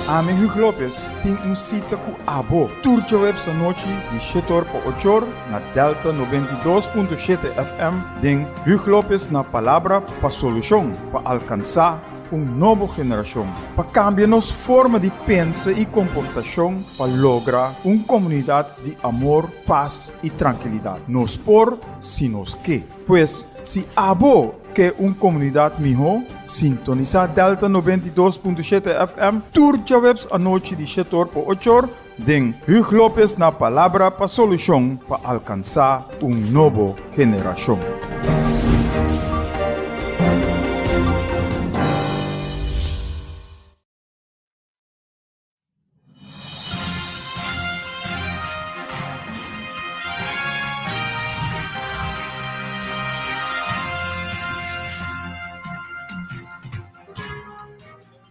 Ami Hugo Lopez tin un sita ku abo tur djaweps anochi di shetor pa ochor na Delta 92.7 FM den Hugo Lopez na Palabra pa Solushon pa alkansá un nobo generashon, pa kambia nos forma di pensa i komportashon pa logra un komunidat di amor, pas i trankilidat. Nos por si nos ke. Pues, si abo ke un komunidat mihó, sintonisá Delta 92.7 FM tur djaweps anochi di shetor pa ochor den Huug Lopez na Palabra pa Solushon pa alkansá un nobo generashon.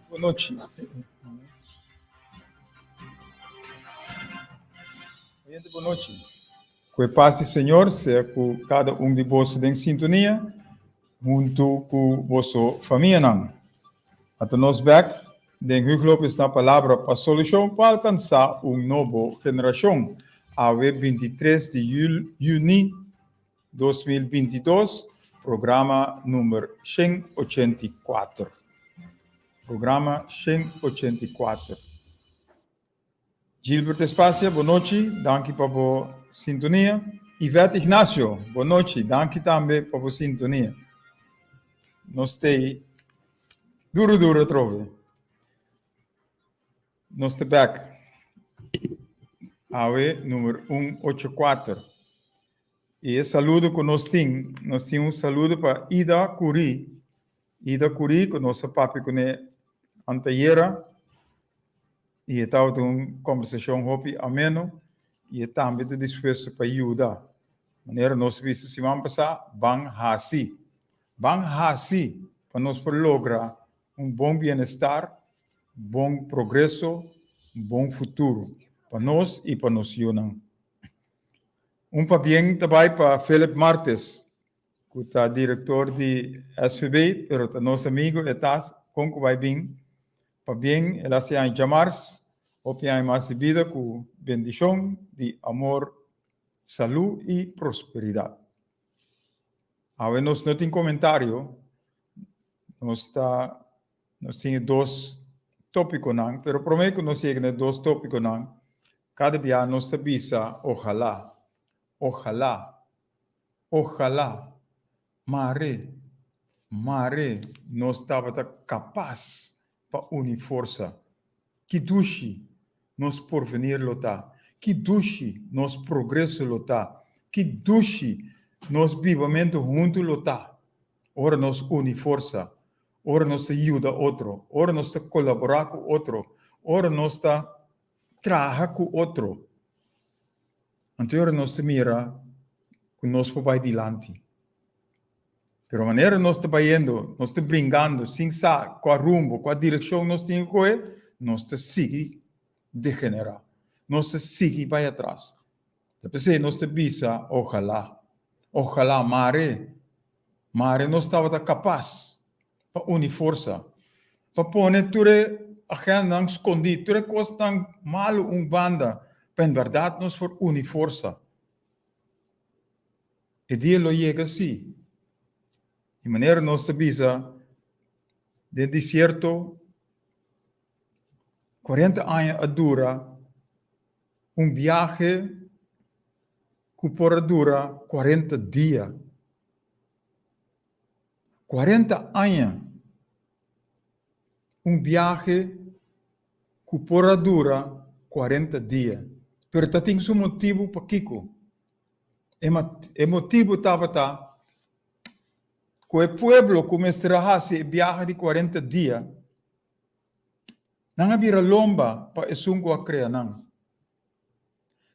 Bon nochi. Oyente, bon nochi. Ku e pas di Señor sea ku kada un di boso den sintonia, huntu ku boso famianan. Ata nos bek den Huug Lopez na Palabra pa Solushon pa alkansá un nobo generashon. Awe 23 di yüni 2022, programa number 184. Programa 184. Gilbert Espacia, bon nochi, danki pa bo sintonia. Yvette Ignacio, bon nochi, danki tambe pa bo sintonia. Nos t'ei duro duro atrobe. Nos ta bek. Awe number 184. I e saludo ku nos tin, nos tin un saludo pa Ida Curie. Ida Curie ku nos a papia kuné antayera i e tabata un kombersashon hopi ameno i e tambe ta dispuesto pa yuda. Manera nos a bisa siman pasá, ban hasi. Ban hasi pa nos por logra un bon bienestar, bon progreso, un bon futuro pa nos i pa nos yunan. Un pabien ta bai pa Philip Martes, ku ta direktor di SVB, pero ta nos amigo, e ta kon ku bai bin. Pabien el a hasi aña djamars, hopi aña mas di bida ku bendishon di amor, salú i prosperidat. Awe nos no tin komentario, nos ta nos tin e dos tópikonan, pero promé ku nos yega na e dos tópikonan, kada bia nos ta bisa ojalá, ojalá, ojalá, mare, mare nos tabata kapas pa uni forsa. Ki dushi nos porvenir lo ta, ki dushi nos progreso lo ta, ki dushi nos bibamentu huntu lo ta ora nos uni forsa, ora nos ta yuda otro, ora nos ta kolaborá ku otro, ora nos ta traha ku otro. Anto ora nos ta mira ku nos por bai dilanti. Pero manera nos ta bayendo, nos ta bringando sin sa kua rumbo, kua direkshon nos tin ku kohe, nos ta sigui degenerá. Nos ta sigui bai atras. Ta p'esei nos ta bisa, Ojalá, ojalá, mare, mare nos tabata kapas pa uni forsa, pa pone tur e agendanan skondí, tur e kosnan malu un banda, pa en bèrdat nos por uni forsa. E dia lo yega sí. I manera nos ta bisa den desierto, 40 aña a dura un biahe ku por a dura 40 dia. 40 aña un biahe ku por a dura 40 dia. Pero ta tin su motibu pakiko. E motibu tabata ku e pueblo ku mester a hasi e biahe di 40 dia, nan a bira lomba pa esun ku a krea nan.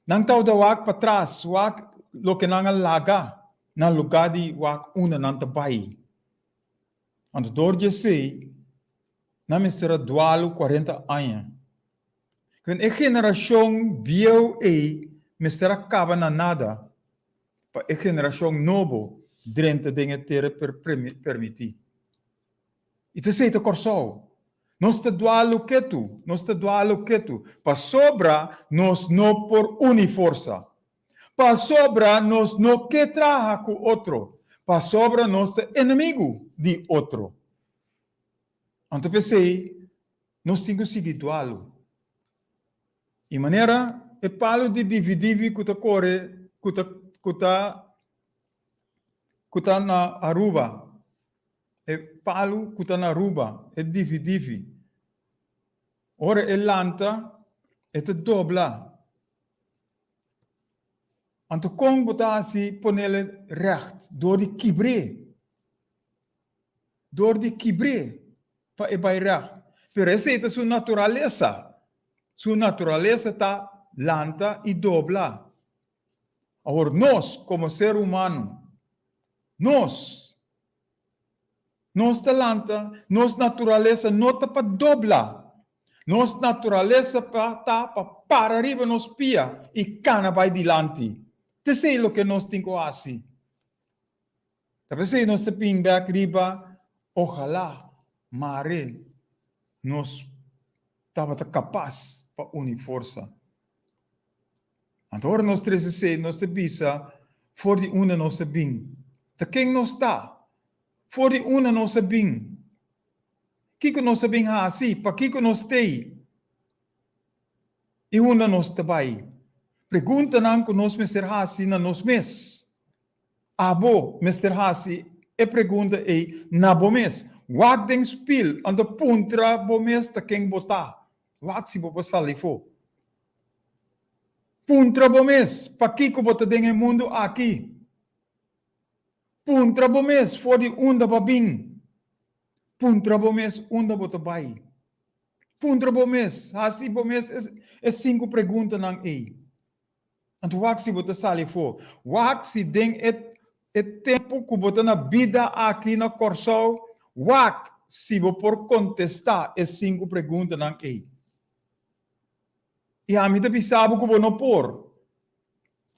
Nan tabata wak patras, wak loke nan a laga na lugá di wak unda nan ta bai. Anto dor di esei, nan mester a dualu 40 aña. Kwen e generashon bieu ei mester a kaba na nada pa e generashon nobo drenta den e tera permití. I ta esei ta Kòrsou. Nos ta dualu ketu, nos ta dualu ketu, pasobra nos no por uni forsa. Pasobra nos no ke traha ku otro, pasobra nos ta enemigu di otro. Anto p'esei nos tin ku sigui dualu. I manera e palu di dividivi ku ta kore, ku ta ku ta ku ta na Aruba, e palu ku ta na Aruba, e dividivi, ora e lanta e ta dobla. Anto kon bo ta hasi ponele règt? Dor di kibr'é. Dor di kibr'é pa e bai règt. Pero esei ta su naturalesa. Su naturalesa ta lanta i dobla. Awor nos komo ser humano, nos, nos ta lanta, nos naturalesa no ta pa dobla. Nos naturalesa pa ta pa para riba nos pia i kana bai dilanti. T'esei loke nos tin ku hasi. Ta p'esei nos ta bin bek riba ojalá mare nos tabata kapas pa uni forsa. Anto ora nos trese esei nos ta bisa for di unda nos a bin. Ta ken nos ta? For di unda nos a bin? Kiko nos a bin hasi? Pakiko nos t'ei? I unda nos ta bai? Preguntanan ku nos mester hasi na nos mes. Abo mester hasi e pregunta ei na bo mes. Wak den spil anto puntra bo mes ta ken bo ta. Wak si bo por sali afó. Puntra bo mes pakiko bo ta den e mundu aki. Puntra bo mes for di unda bo a bin. Puntra bo mes unda bo ta bai. Puntra bo mes, hasi bo mes e sinku preguntanan ei. Anto wak si bo ta sali afó. Wak si den e e tempu ku bo ta na bida aki na Kòrsou, wak si bo por kontestá e sinku preguntanan ei. I ami ta bisa bo ku bo no por,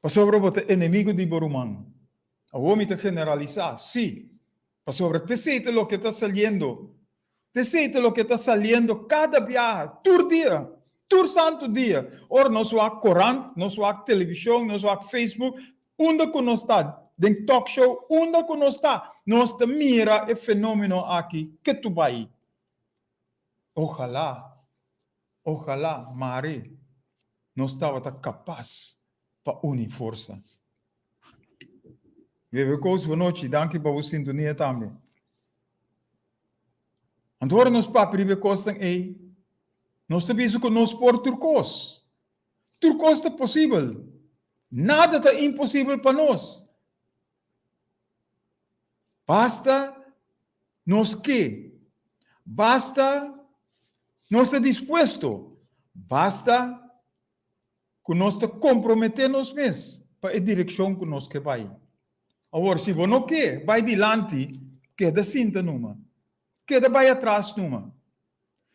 pasobra bo ta enemigu di bo ruman. Awor mi ta generalisá, sí, pasobra t'esei ta loke ta saliendo, t'esei ta loke ta saliendo kada biaha, tur dia, tur santu dia, ora nos wak korant, nos wak televishon, nos wak Facebook, unda ku nos ta, den talk show, unda ku nos ta, nos ta mira e fenomeno aki ketu bai. Ojalá, ojalá, mari nos tabata kapas pa uni forsa. Bebe Koos, bonochi, danki pa bo sintonia tambe. Anto ora nos papia riba e kosnan ei, nos ta bisa ku nos por tur kos. Tur kos ta posibel. Nada ta imposibel pa nos. Basta nos ke. Basta nos ta dispuesto. Basta ku nos ta komprometé nos mes pa e direkshon ku nos ke bai. Awor, si bo no ke bai dilanti, keda sinta numa. Keda bai atras numa.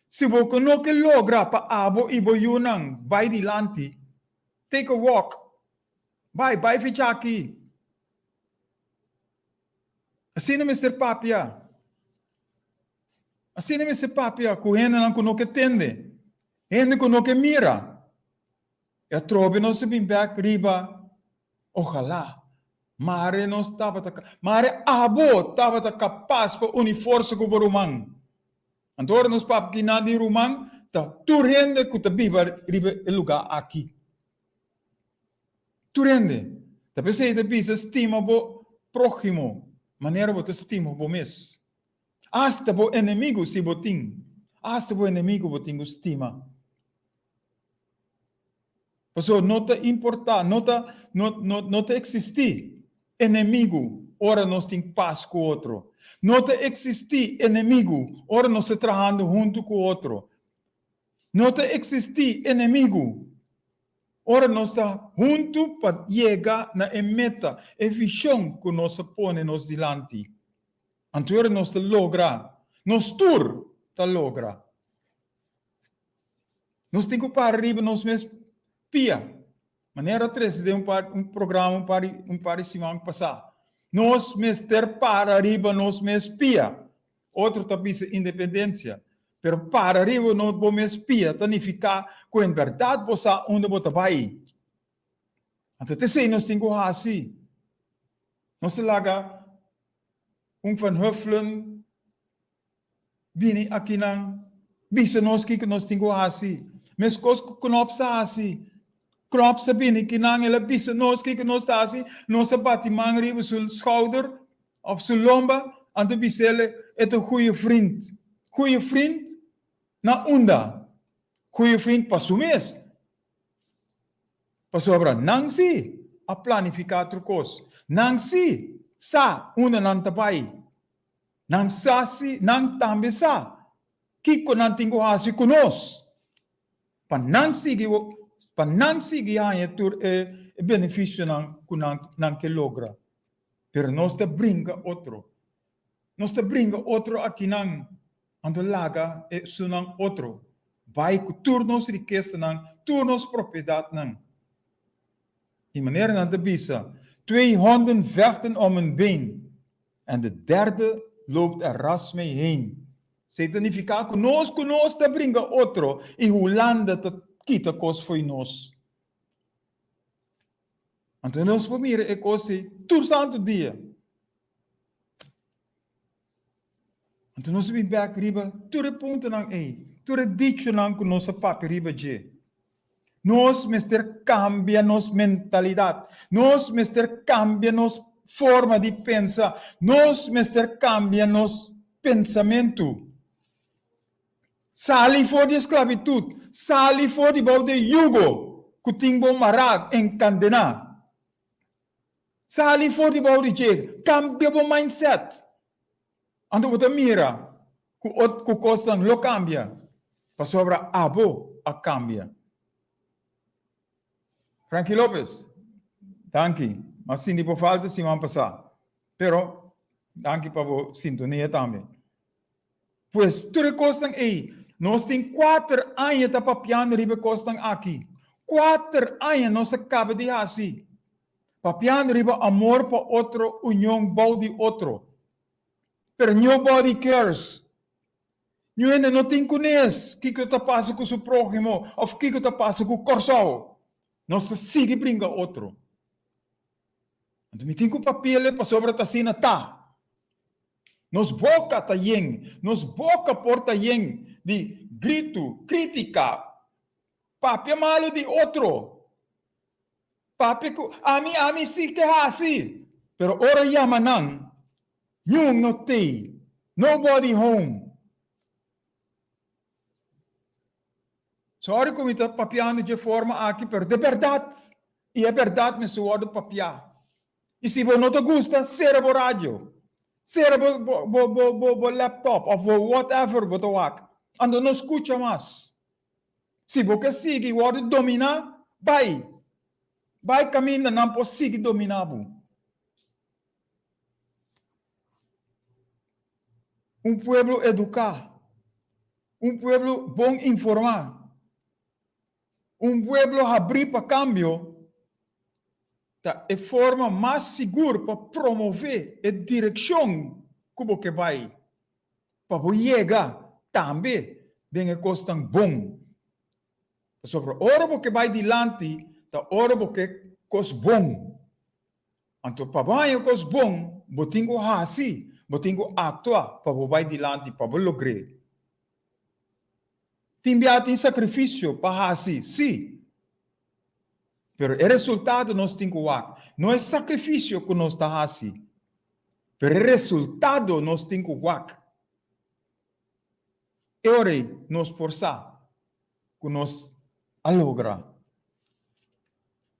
Si bo no ke logra pa abo i bo yunan bai dilanti, take a walk. Bai, bai ficha aki. Asina mester papia. Asina mester papia ku hendenan ku no ke tende, hende ku no ke mira. I atrobe nos a bin bek riba, ojalá, mare nos tabata, mare abo tabata kapas pa uni forsa ku bo ruman. Anto ora nos papia kinan di ruman, ta tur hende ku ta biba riba e lugá aki. Tur hende. Ta p'esei ta bisa stima bo próhimo manera bo ta stima bo mes. Asta bo enemigu si bo tin, asta bo enemigu bo tin ku stima. Pasobra no ta importá, no ta, no, no, no ta eksistí enemigu ora nos tin pas ku otro. No ta eksistí enemigu ora nos ta trahando huntu ku otro. No ta eksistí enemigu ora nos ta huntu pa yega na e meta, e vishon ku nos a pone nos dilanti. Anto ora nos ta logra, nos tur ta logra. Nos tin ku para riba nos mes pia. Manera a trese den un par un programa un par un par di siman pasá. Nos mester para riba nos mes pia. Otro ta bisa independensia. Pero para riba no bo mes pia ta nifiká ku en bèrdat bo sa unda bo ta bai. Anto ta esei nos tin ku hasi. Nos ta laga un Van Huffelen bini akinan bisa nos kiko nos tin ku hasi. Meskos ku Knops a hasi. Knops a bini kinan, el a bisa nos kiko nos ta hasi. Nos a bati man riba su schouder òf su lomba, anto bis'el e ta un goeie vriend. Goeie vriend na unda? Goeie vriend pa su mes. Pasobra nan sí a planifiká tur kos. Nan sí sa unda nan ta bai. Nan sa sí, nan tambe sa kiko nan tin ku hasi ku nos pa nan sigui pa nan sigui haña tur e benefisionan ku nan nan ke logra. Pero nos ta bringa otro. Nos ta bringa otro akinan, anto laga esunnan otro bai ku tur nos rikesanan, tur nos propiedatnan. I manera nan ta bisa, Twee honden vechten om een been, en de derde loopt er ras mee heen. Esei ta nifiká ku nos ku nos ta bringa otro i Hulanda ta kita kos fo'i nos. Anto nos por mira e kos ei tur santu dia. Anto nos a bin bek riba tur e puntonan ei, tur e dichonan ku nos a papia riba dje. Nos mester kambia nos mentalidat. Nos mester kambia nos forma di pensa. Nos mester kambia nos pensamentu. Sali for di e sklabitut. Sali for di bou di e yugo ku tin bo mará, enkandená. Sali for di bou di dje. Kambia bo mindset. Anto bo ta mira ku ot ku kosnan lo kambia pasobra abo a kambia. Frankie Lopez, danki. M'a sinti bo falta siman pasá. Pero danki pa bo sintonia tambe. Pues tur e kosnan ei, nos tin kuater aña ta papiando riba e kosnan aki. Kuater aña nos a kaba di hasi, papiando riba amor pa otro, union bou di otro. Pero nobody cares. Niun hende no tin kunes kiko ta pasa ku su próhimo òf kiko ta pasa ku Kòrsou. Nos ta sigui bringa otro. Anto mi tin ku papi'el pasobra ta asina ta. Nos boka ta yen, nos boka por ta yen di gritu, krítika, papia malu di otro, papia ku ami, ami si ke hasi. Pero ora yama nan, niun no tei, nobody home. Sorry ku mi ta papiando dje forma aki, pero ta e bèrdat, i e bèrdat mester wòrdu papiá. I si bo no ta gusta, sera bo radio, sera bo bo bo bo bo laptop òf bo whatever bo ta wak, anto no skucha mas. Si bo ke sigui wòrdu dominá, bai, bai kaminda nan por sigui dominá bo. Un pueblo eduká, un pueblo bon informá, un pueblo habrí pa kambio ta e forma mas sigur pa promové e direkshon ku bo ke bai, pa bo yega tambe den e kosnan bon. Pasobra ora bo ke bai dilanti ta ora bo ke kos bon. Anto pa bo haña kos bon, bo tin ku hasi, bo tin ku aktua pa bo bai dilanti, pa bo logr'é. Tin bia tin sakrifisio pa hasi, sí, pero e resultado nos tin ku wak. No e sakrifisio ku nos ta hasi, pero e resultado nos tin ku wak. E ora ei nos por sa ku nos a logra.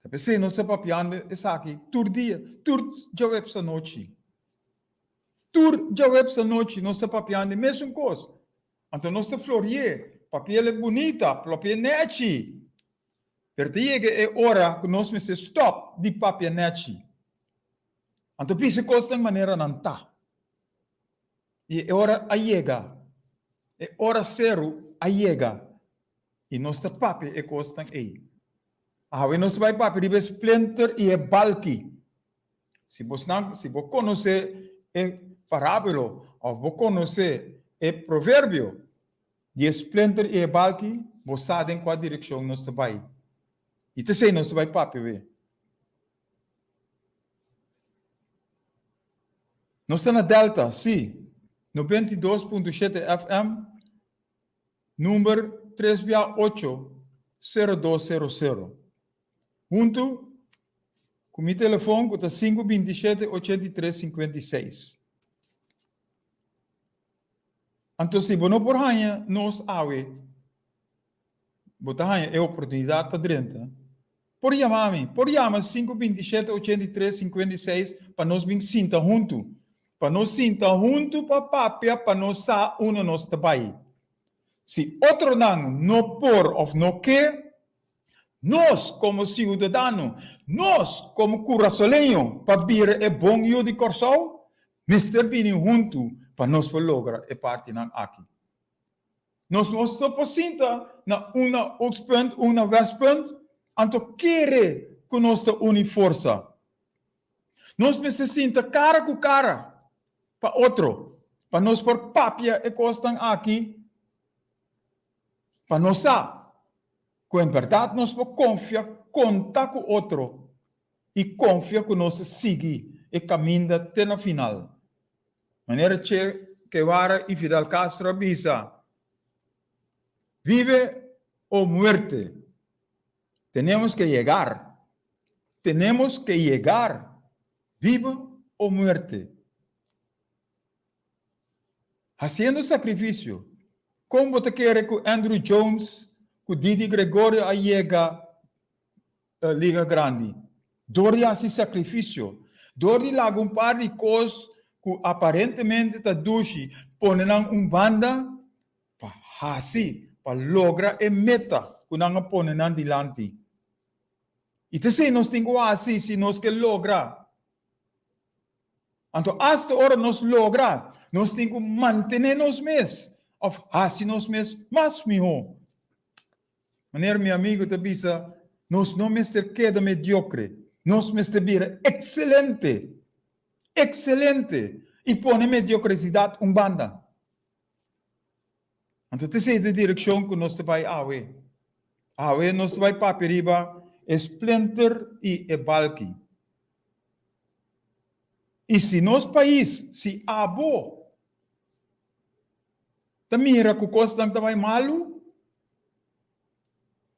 Ta p'esei nos ta papiando esaki tur dia, tur djaweps anochi. Tur djaweps anochi nos ta papiando e mesun kos. Anto nos ta florié, papi'el e bunita, papi'e nèchi. Pero ta yega e ora ku nos mester stòp di papia nèchi. Anto bisa kosnan manera nan ta. I e ora a yega, e ora seru a yega, i nos ta papia e kosnan ei. Awe nos ta bai papia riba e splinter i e balki. Si bosnan, si bo konosé e parábulo òf bo konosé e proverbio. Di e splinter i e balki, bo sa den kua direkshon nos ta bai. I ta esei nos ta bai papia we. Nos ta na Delta, sí, 92.7 FM, number tres bia ocho, sero dos sero sero. Huntu ku mi telefon ku ta sinku 27 83 56. Anto si bo no por haña nos awe, bo ta haña e oportunidat pa drenta, por yama mi, por yama sinku 27 83 56 pa nos bin sinta huntu. Pa nos sinta huntu pa papia pa nos sa unda nos ta bai. Si otronan no por òf no ke, nos komo siudadano, nos komo kurasoleño pa bira e bon yu di Kòrsou, mester bini huntu pa nos por logra e partinan aki. Nos no por sinta na un na oostpunt, un na westpunt, anto kere ku nos ta uni forsa. Nos mester sinta kara ku kara pa otro, pa nos por papia e kosnan aki, pa nos sa ku en bèrdat nos por konfia, konta ku otro i konfia ku nos ta sigui e kaminda te na final. Manera Che Guevara i Fidel Castro a bisa, Vive o muerte, tenemos que llegar, tenemos que llegar, viva o muerte. Hasiendo sakrifisio. Kon bo ta kere ku Andruw Jones ku Didi Gregorio a yega Liga Grandi? Dor di hasi sakrifisio. Dor di laga un par di kos ku aparentemente ta dushi pone nan un banda pa hasi, pa logra e meta ku nan a pone nan dilanti. I ta esei nos tin ku hasi si nos ke logra. Anto asta ora nos logra, nos tin ku mantené nos mes òf hasi nos mes mas mihó. Manera mi amigu ta bisa, nos no mester keda mediokre, nos mester bira ekselente, ekselente, i pone mediokresidat un banda. Anto ta esei ta e direkshon ku nos ta bai awe. Awe nos ta bai papia riba e splinter i e balki. I si nos pais, si abo ta mira ku kosnan ta bai malu,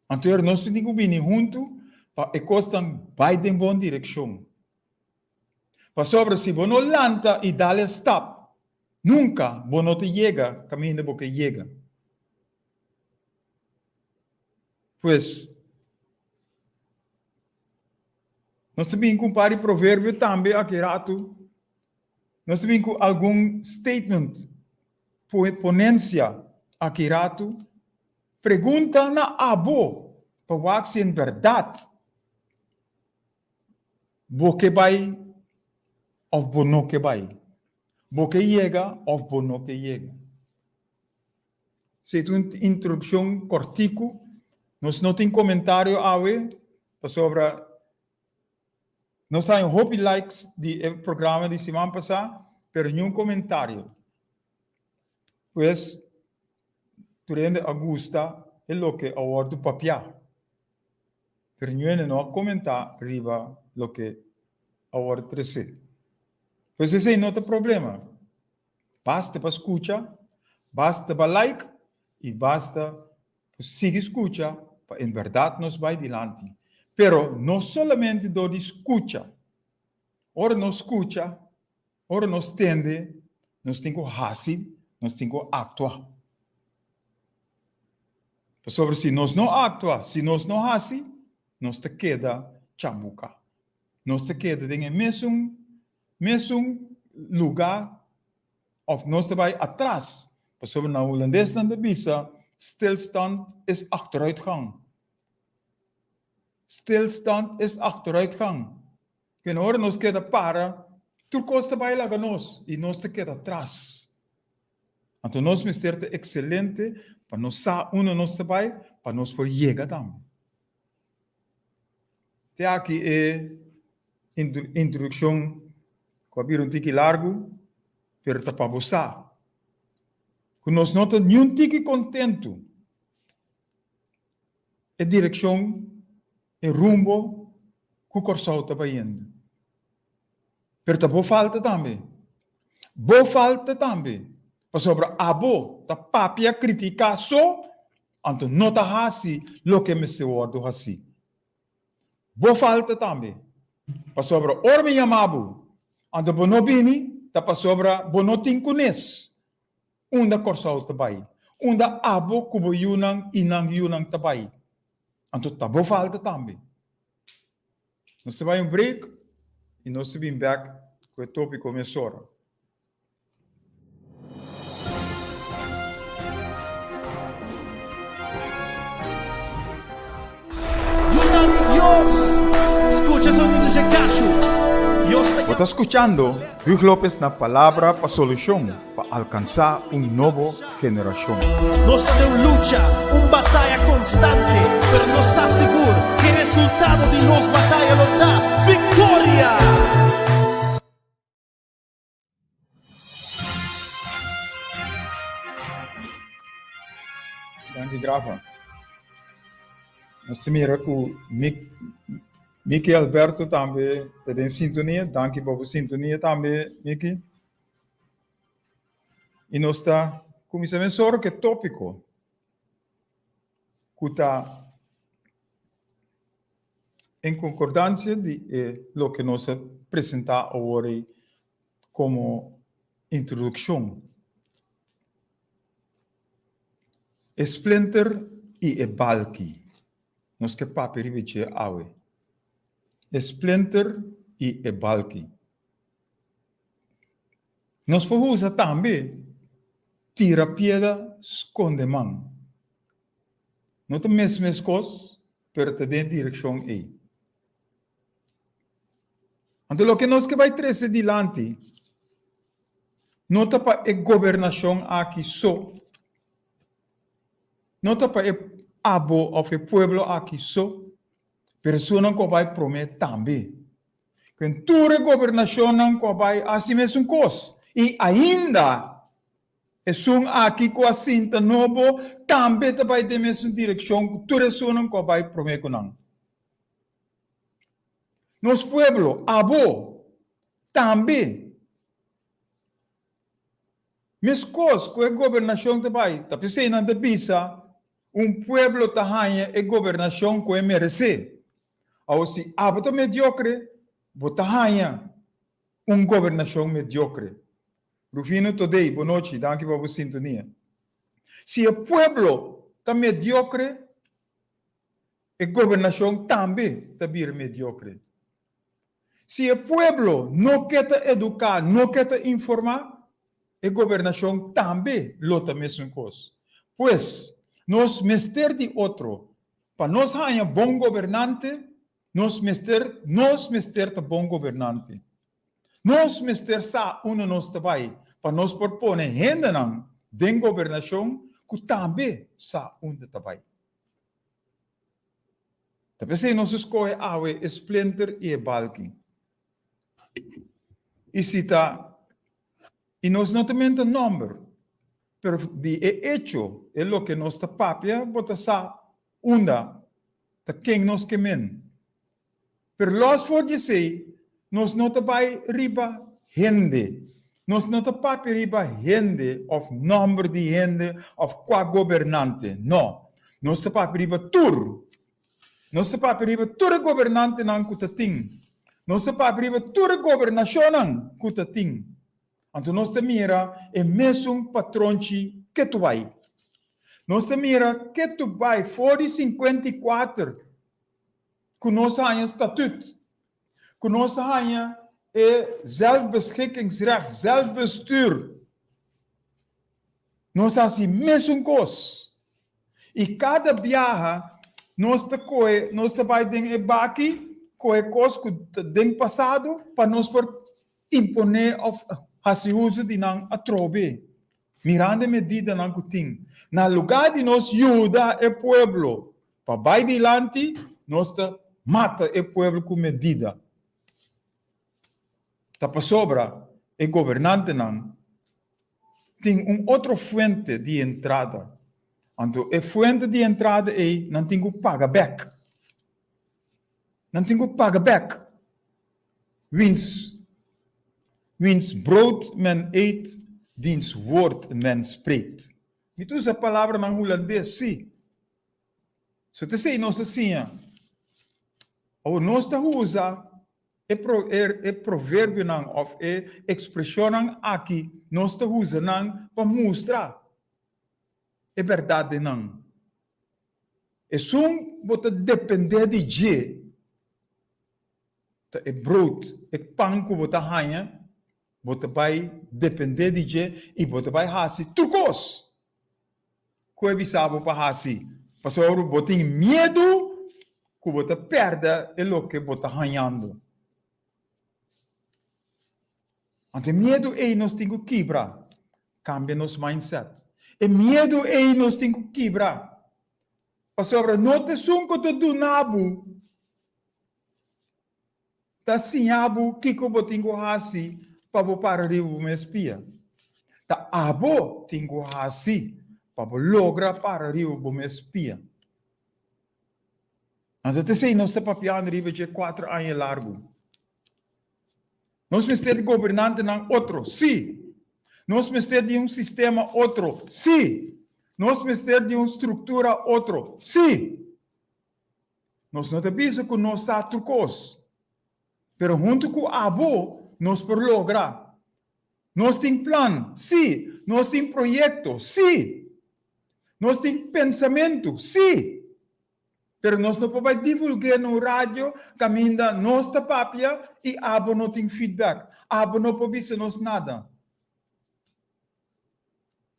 anto ora nos tin ku bini huntu pa e kosnan bai den bon direkshon. Pasobra si bo no lanta i dal e stap, nunka bo no ta yega kaminda bo ke yega. Pues, nos ta bin ku un par di proverbio tambe aki ratu. Nos ta bin ku algun statement, ponensia aki ratu. Pregunta na abo pa wak si en bèrdat Bo ke bai òf bo no ke bai? Bo ke yega òf bo no ke yega? Si ta un introdukshon kòrtiku. Nos no tin komentario awe pasobra nos haña hopi likes di e programa di siman pasá, pero niun komentario. Pues tur hende a gusta e loke a wòrdu papiá. Pero niun no a komentá riba loke a wòrdu tresé. Pues esei no ta problema. Basta pa skucha, basta pa like i basta pa sigui skucha pa en bèrdat nos bai dilanti. Pero no solamente dor di skucha. Ora nos skucha, ora nos tende, nos tin ku hasi, nos tin ku aktua. Pasobra si nos no aktua, si nos no hasi, nos ta keda chambuka. Nos ta keda den e mesun mesun lugá òf nos ta bai atras. Pasobra na hulandes nan ta bisa, stilstand is achteruitgang. Stilstand is achteruitgang. Kende ora nos keda para, tur kos ta bai laga nos i nos ta keda atras. Anto nos mester ta ekselente pa nos sa unda nos ta bai, pa nos por yega tambe. Te aki e introdukshon ku a bira un tiki largu, pero ta pa bo sa. Ku nos no ta niun tiki kontentu e direkshon, e rumbo ku Kòrsou ta bayendo. Pero ta bo falta tambe. Bo falta tambe. Pasobra abo ta papia kritiká so, anto no ta hasi loke mester wòrdu hasí. Bo falta tambe. Pasobra ora mi yama bo, anto bo no bini, ta pasobra bo no tin kunes unda Kòrsou ta bai, unda abo ku bo yunan i nan yunan ta bai. Anto ta bo falta tambe. Nos ta bai un break i nos ta bin bek ku e tópiko mesora. Yunan di Dios, skucha sonido dje kachu. Dios ta Bo ta skuchando Huug Lopez na Palabra pa Solushon pa alkansá un nobo generashon. Nos ta den un lucha, un bataya konstante, pero nos sa sigur ku e resultado di nos bataya lo ta viktoria! Danki Grafa. Nos ta mira ku Miki Alberto tambe ta den sintonia. Danki pa bo sintonia tambe Miki. I nos ta kuminsá mesora ku e tópiko ku ta En konkordansia di e loke nos a presentá awor ei komo introdukshon, e splinter i e balki, nos ke papia riba dje awe. E splinter i e balki. Nos por usa tambe tira pieda skonde man. No ta mes mes kos, pero ta den e direkshon ei. Anto loke nos ke bai trese dilanti no ta pa e gobernashon aki so, no ta pa e abo òf e pueblo aki so, pero esunnan ku a bai promé tambe. Ku tur e gobernashonnan ku a bai hasi mesun kos i ainda Esun aki ku a sinta nobo tambe ta bai den mesun direkshon ku tur esunnan ku a bai promé ku nan. Nos pueblo, abo, tambe. Meskos ku e gobernashon ta bai, ta p'esei nan ta bisa, un pueblo ta haña e gobernashon ku e meresé. Awor si abo ta mediokre, bo ta haña un gobernashon mediokre. Rufino Todey, bonochi, danki pa bo sintonia. Si e pueblo ta mediocre, e gobernacion tambe ta bira mediocre. Si e pueblo no ke ta educa, no ke ta informa, e gobernacion tambe lo ta mesun cos. Pues, nos mester di otro. Pa nos haña bon gobernante, nos mester nos mester ta bon gobernante. Nos mester sa unda nos ta bai pa nos por pone hendenan den gobernashon ku tambe sa unda ta bai. Ta p'esei nos a skohe awe e splinter i e balki. I si ta i nos no ta menta nòmber, pero di e echo e loke nos ta papia bo ta sa unda ta ken nos ke men. Pero los for di esei, nos no ta bai riba hende. Nos no ta papia riba hende of nomber di hende of kua gobernante. No. Nos ta papia riba tur. Nos ta papia riba tur e gobernantenan ku ta tin. Nos ta papia riba tur e gobernashonnan ku ta tin. Anto nos ta mira e mesun patronchi ketu bai. Nos ta mira ketu bai for di 54 ku nos a haña statut, ku nos a haña e zelfbeschikkingsrecht, zelfbestuur. Nos a hasi mesun kos. I kada biaha nos ta kohe, nos ta bai den e baki, kohe kos ku ta den pasado pa nos por imponé òf hasi uso di nan atrobe. Mirando e medidanan ku tin, na lugá di nos yuda e pueblo pa bai dilanti, nos ta mata e pueblo ku medida. Ta pasobra e gobernantenan tin un otro fuente di entrada. Anto e fuente di entrada ei nan tin ku paga bèk. Nan tin ku paga bèk. Wiens wiens brood men eet, diens woord men spreekt. Mi ta usa palabranan hulandes, sí. So ta esei nos a siña. Awor nos ta usa e pro e e proverbionan òf e ekspreshonnan aki, nos ta usa nan pa mustra e bèrdat den nan. Esun bo ta dependé di dje ta e brood, e pan ku bo ta haña, bo ta bai dependé di dje i bo ta bai hasi tur kos ku e bisa bo pa hasi, pasobra bo tin miedu ku bo ta pèrdè e loke bo ta hañando. Anto e miedu ei nos tin ku kibra, kambia nos mindset. E miedu ei nos tin ku kibra, pasobra no ta esun ku ta duna bo ta siña bo kiko bo tin ku hasi pa bo para riba bo mes pia. Ta abo tin ku hasi pa bo logra para riba bo mes pia. Anto ta esei nos ta papiando riba dje kuater aña largu. Nos mester di gobernantenan otro? Sí! Nos mester di un sistema otro? Sí! Nos mester di un struktura otro? Sí! Nos no ta bisa ku nos sa tur kos, pero huntu ku abo nos por logra. Nos tin plan? Sí! Nos tin proyekto? Sí! Nos tin pensamentu? Sí! Pero nos no por bai divulgu'é na un radio kaminda nos ta papia i abo no tin feedback. Abo no por bisa nos nada.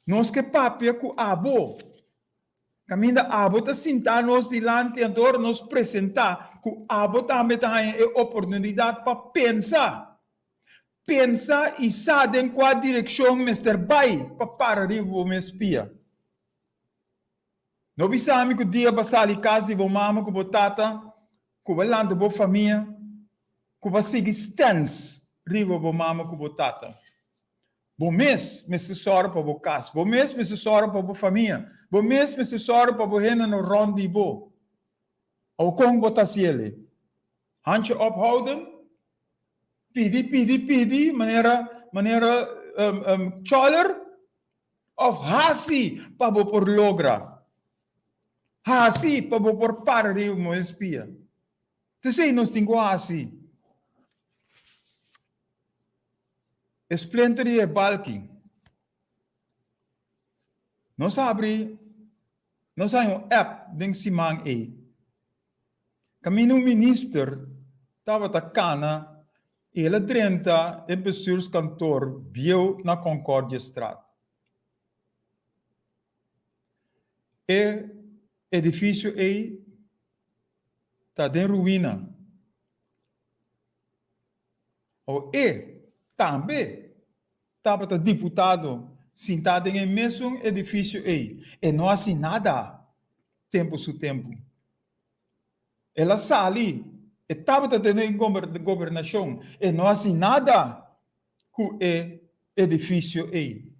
Nos ke papia ku abo. Kaminda abo ta sintá nos dilanti anto ora nos presentá ku abo tambe ta haña e oportunidat pa pensa. Pensa i sa den kua direkshon mester bai pa para riba bo mes pia. No bisa mi ku dia bo a sali kas di bo mama ku bo tata, ku bo a lanta bo famia, ku bo a sigui stèns riba bo mama ku bo tata. Bo mes mester sòru pa bo kas, bo mes mester sòru pa bo famia, bo mes mester sòru pa bo hendenan rònt di bo. Awor kon bo ta hasi el'e? Handje ophouden? Pidi, pidi, pidi manera manera chòler? Òf hasi pa bo por logra? Hasi pa bo por para riba bo mes pia? Ta esei nos tin ku hasi. E splinter di e balki. Nos habri, nos haña un app den siman ei. Kaminda un minister tabata kana i el a drenta e bestuurskantoor bieu na Concordiestraat. E edifisio ei ta den ruina. O e tambe tabata diputado sintá den e mesun edifisio ei. E no hasi nada tempu su tempu. El a sali, e tabata den e gobernashon, e no hasi nada ku e edifisio ei.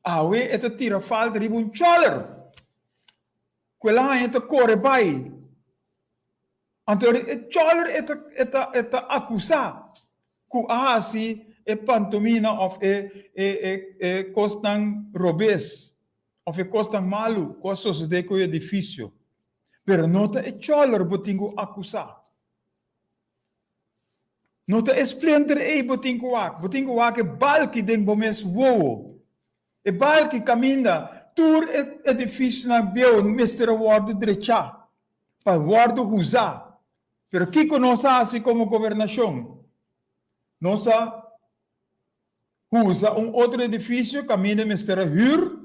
Awe e ta tira falta riba un chòler ku el a haña ta kore bai. Anto e chòler e ta e ta e ta akusá ku a hasi e pantomina òf e e e e kosnan robes òf e kosnan malu ku a sosodé ku e edifisio. Pero no ta e chòler bo tin ku akusá. No ta e splinter ei bo tin ku wak. Bo tin ku wak e balki den bo mes wowo. E balki kaminda tur e edifisionan bieu mester a wòrdu drechá pa wòrdu huzá. Pero kiko nos a hasi komo gobernashon? Nos a huza un otro edifisio kaminda mester a hür.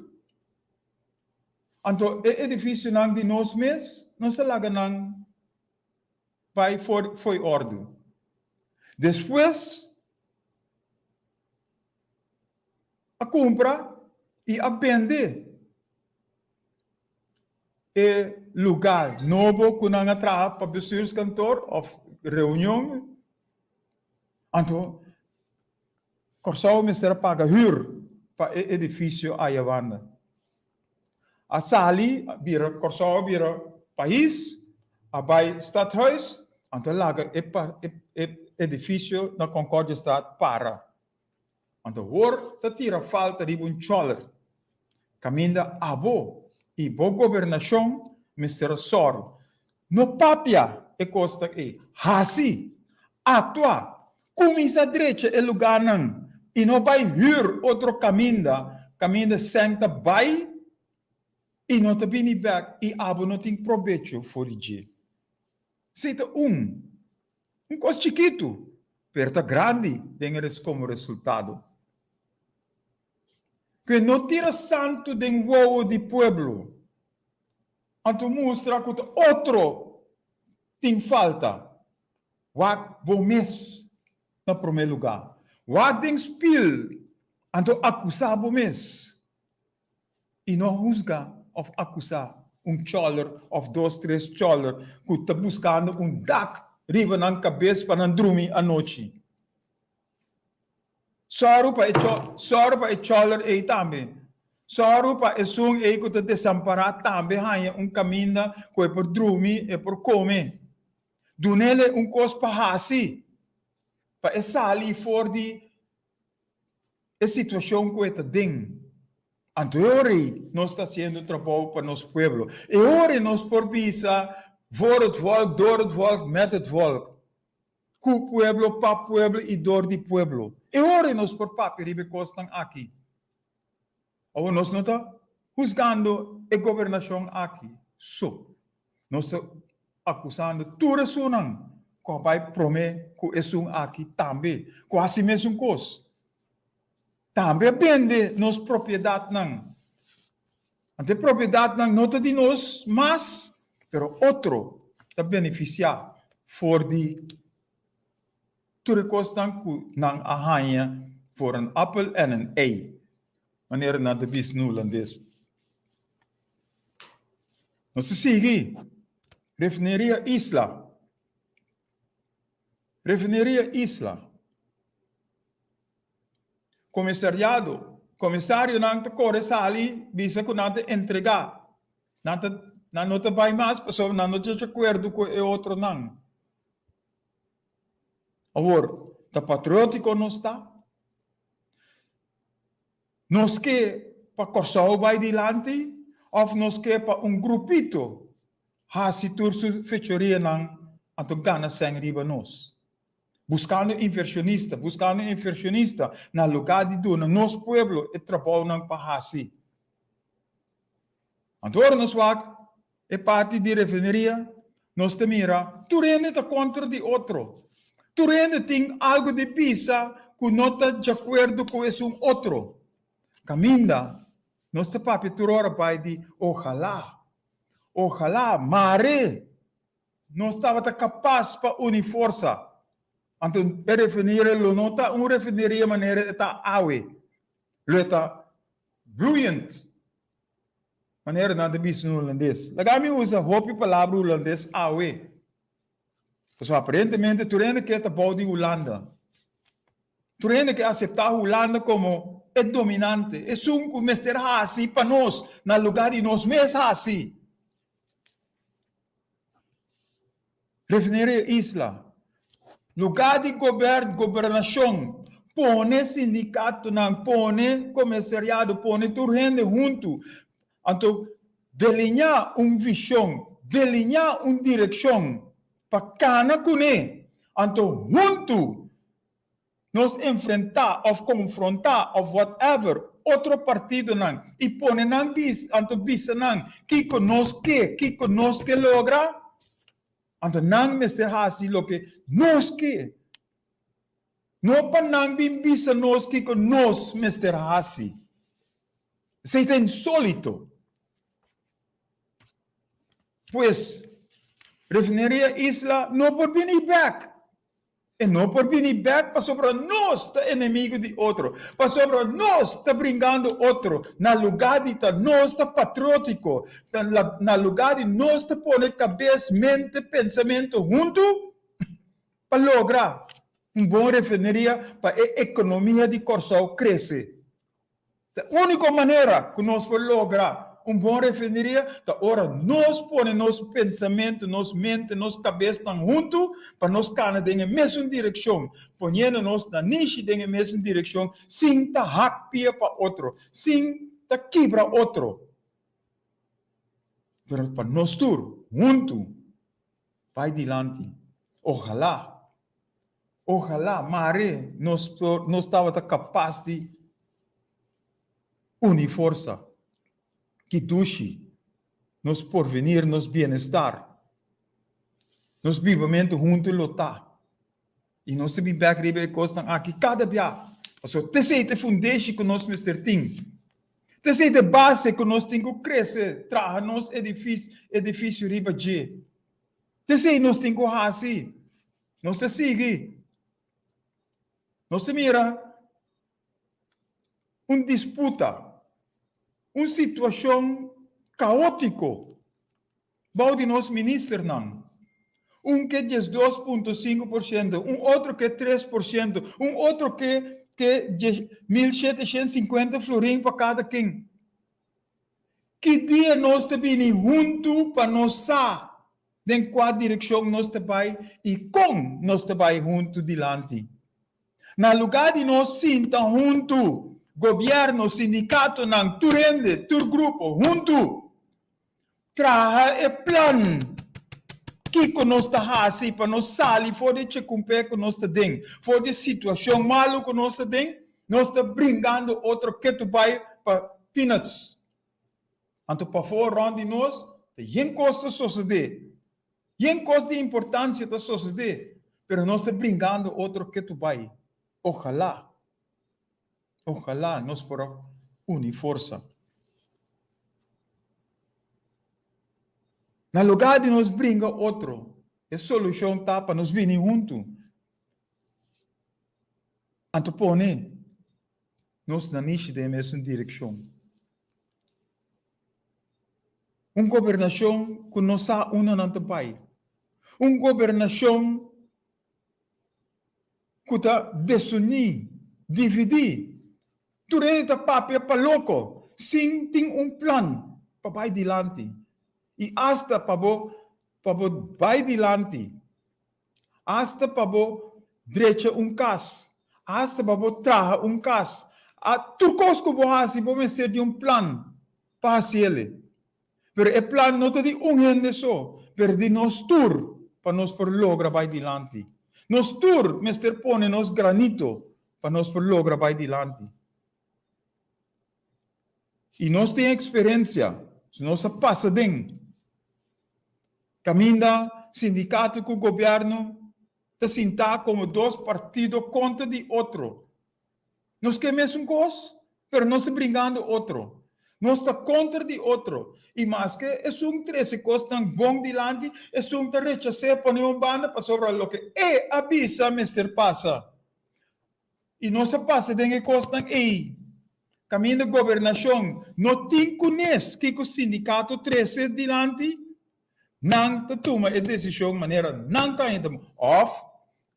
Anto e edifisionan di nos mes nos a laga nan bai for fo'i òrdu. Despues a kumpra i a bende e lugá nobo ku nan a traha pa bestuurskantoor òf reunion. Anto Kòrsou mester a paga hür. pa e edifisio ayabanda. A sali a bira Kòrsou a bira pais, a bai Stadhuis, anto a laga e e edifisio na Concordiastraat para. Anto hor ta tira falta riba un chòler kaminda abo i bo gobernashon mester a sòru. No papia e kos ta ei. Hasi! Aktua! Kuminsá drecha e lugánan i no bai hür otro kaminda, kaminda sèn ta bai i no ta bini bèk i abo no tin probecho for di dje. Esei ta un un kos chikitu, pero ta grandi den e komo resultado. Ku no tira santu den wowo di pueblo. Anto mustra ku ta otro tin falta. Wak bo mes na promé lugá. Wak den spil, anto akusá bo mes. I no husga òf akusá un chòler òf dos tres chòler ku ta buskando un dak riba nan kabes pa nan drumi anochi. Sòru pa e sòru pa e chòler ei tambe. Sòru pa esun ei ku ta desampará tambe haña un kaminda ku e por drumi, e por kome. Dun'el un kos pa hasi, pa e sali for di e situashon ku e ta den. Anto e ora ei nos ta hasiendo trabou pa nos pueblo. E ora ei nos por bisa, Voor het volk, door het volk, met het volk. Ku pueblo, pa pueblo i dor di pueblo. E ora ei nos por papia riba e kosnan aki. Awor nos no ta husgando e gobernashon aki so. Nos ta akusando tur esunnan ku a bai promé ku esun aki tambe, ku hasi mesun kos. Tambe a bende nos propiedatnan. Anto e propiedatnan no ta di nos mas, pero otro ta benefisiá for di tur e kosnan ku nan a haña voor een appel en een ei, manera nan ta bisa na hulandes. Nos ta sigui, Refineria Isla. Refineria Isla. Komisariado, Komisarionan ta kore sali bisa ku nan ta entregá. Nan ta nan no ta bai mas pasobra nan no ta di akuerdo ku e otronan. Awor, ta patriótiko nos ta? Nos ke pa Kòrsou bai dilanti òf nos ke pa un grupito hasi tur su fechorianan anto gana sèn riba nos? Buskando invershonista, buskando invershonista na lugá di duna nos pueblo e trabounan pa hasi. Anto ora nos wak e parti di refineria, nos ta mira tur hende ta kontra di otro. Tur hende tin algu di bisa ku no ta djakuerdo ku esun otro. Kaminda nos ta papia tur ora bai di ojalá, ojalá, mare nos tabata kapas pa uni forsa. Anto e refineria lo no ta un refineria manera e ta awe. Lo e ta bloeiend. Manera nan ta bisa na hulandes. Laga mi usa hopi palabra hulandes awe. Pasobra aparentemente tur hende ke ta bou di Hulanda. Tur hende ke aseptá Hulanda komo e dominante, esun ku mester hasi pa nos na lugá di nos mes hasi. Refineria Isla, Lugá di gobern, gobernashon, pone sindikatonan, pone komisariado, pone tur hende huntu, anto deliñá un vishon, deliñá un direkshon pa kana kuné, anto huntu nos enfrentá òf konfrontá òf whatever otro partidonan i pone nan bis anto bisa nan kiko nos ke, kiko nos ke logra, anto nan mester hasi loke nos ke. No pa nan bin bisa nos kiko nos mester hasi. Esei ta insólito. Pues, Refineria Isla no por bini bèk. E no por bini bek pasobra nos ta enemigo di otro, pasobra nos ta bringando otro na lugá di ta nos ta patriótiko, na lugá di nos ta pone kabes, mente, pensamentu huntu pa logra un bon refineria pa e ekonomia di Kòrsou krese. Ta úniko manera ku nos por logra un bon refineria ta ora nos pone nos pensamentu, nos mente, nos kabesnan huntu pa nos kana den e mesun direkshon, poniendo nos nanishi den e mesun direkshon sin ta hak pia pa otro, sin ta kibra otro. Pero pa nos tur huntu bai dilanti. Ojalá, ojalá mare nos por, nos tabata kapas di uni forsa. Ki dushi nos porvenir, nos bienestar, nos bibamentu huntu lo ta. I nos ta bin bek riba e kosnan aki kada bia. Pasobra t'esei ta e fundeshi ku nos mester tin. T'esei ta e base ku nos tin ku krese, traha nos edifisio riba dje. T'esei nos tin ku hasi. Nos ta sigui. Nos ta mira un disputa, un situashon kaótiko bou di nos ministernan. Un ke 12.5%, un otro ke 3%, un otro ke ke 1750 florin pa kada ken. Ki dia nos ta bini huntu pa nos sa den kua direkshon nos ta bai i kon nos ta bai huntu dilanti? Na lugá di nos sinta huntu, gobièrnu, sindikatonan, tur hende, tur grupo, huntu, Traha e plan. Kiko nos ta hasi pa nos sali for di e chekumpé ku nos ta den, for di e situashon malu ku nos ta den? Nos ta bringando otro ketu bai pa peanuts. Anto pafó rònt di nos ta yen kos ta sosodé, yen kos di importansia ta sosodé, pero nos ta bringando otro ketu bai. Ojalá, Ojalá nos por a uni forsa. Na lugá di nos bringa otro, e solushon ta pa nos bini huntu. Anto pone nos nanishi den e mesun direkshon. Un gobernashon ku no sa unda nan ta bai. Un gobernashon ku ta desuní, dividí. Tur hende ta papia pa loko, sin tin un plan pa bai dilanti. I asta pa bo pa bo bai dilanti, asta pa bo drecha un kas, asta pa bo traha un kas, a tur kos ku bo hasi bo mester di un plan pa hasiel. Pero e plan no ta di un hende so, pero di nos tur pa nos por logra bai dilanti. Nos tur mester pone nos granito pa nos por logra bai dilanti. I nos tin eksperensia, nos a pasa den kaminda sindikato ku gobièrnu ta sintá komo dos partido kontra di otro. Nos ke mesun kos, pero nos ta bringando otro. Nos ta kontra di otro. I maske esun trese kosnan bon dilanti, esun ta rechas'é pone un banda pasobra loke e a bisa mester pasa. I nos a pasa den e kosnan ei. Kaminda gobernashon no tin kunes kiko sindikato trese dilanti, nan ta tuma e desishon manera nan ta haña ta bon. Òf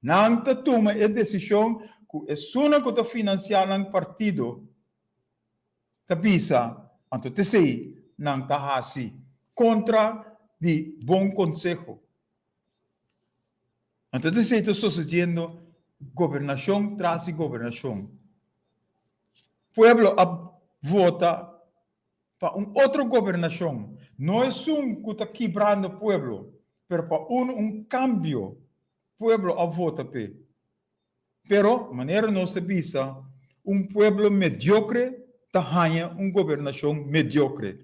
Nan ta tuma e desishon ku esunnan ku ta finansiá nan partido ta bisa, anto t'esei nan ta hasi kontra di bon konseho. Anto t'esei ta sosediendo gobernashon tras di gobernashon. Pueblo a vota pa un otro gobernashon, no esun ku ta kibrando pueblo, pero pa unu un kambio Pueblo a vota p'e. Pero, manera nos ta bisa, un pueblo mediocre ta haña un gobernacion mediocre.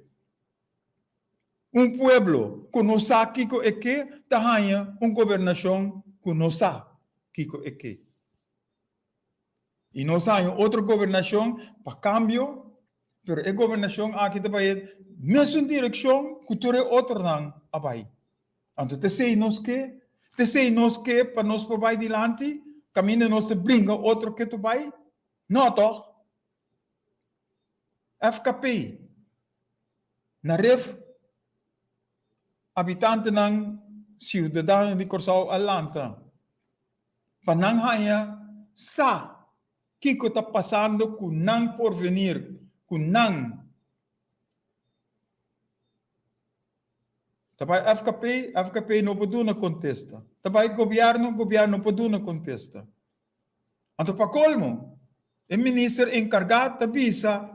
Un pueblo cu no sa kico e ke ta haña un gobernacion cu no sa kico e ke. I nos a haña otro gobernacion pa cambio, pero e gobernacion aki ta bai e mesun direccion cu tur e otronan a bai. Anto t'esei nos ke? T'esei nos ke pa nos por bai dilanti? Kaminda nos ta bringa otro ke tur bai? No, tòg? FKP, Na ref, abitantenan, siudadanonan di Kòrsou a lanta pa nan haña sa kiko ta pasando ku nan porvenir, ku nan ta bai FKP, FKP no por duna kontesta. Ta bai gobièrnu, gobièrnu no por duna kontesta. Anto pa kolmo, e minister enkargá ta bisa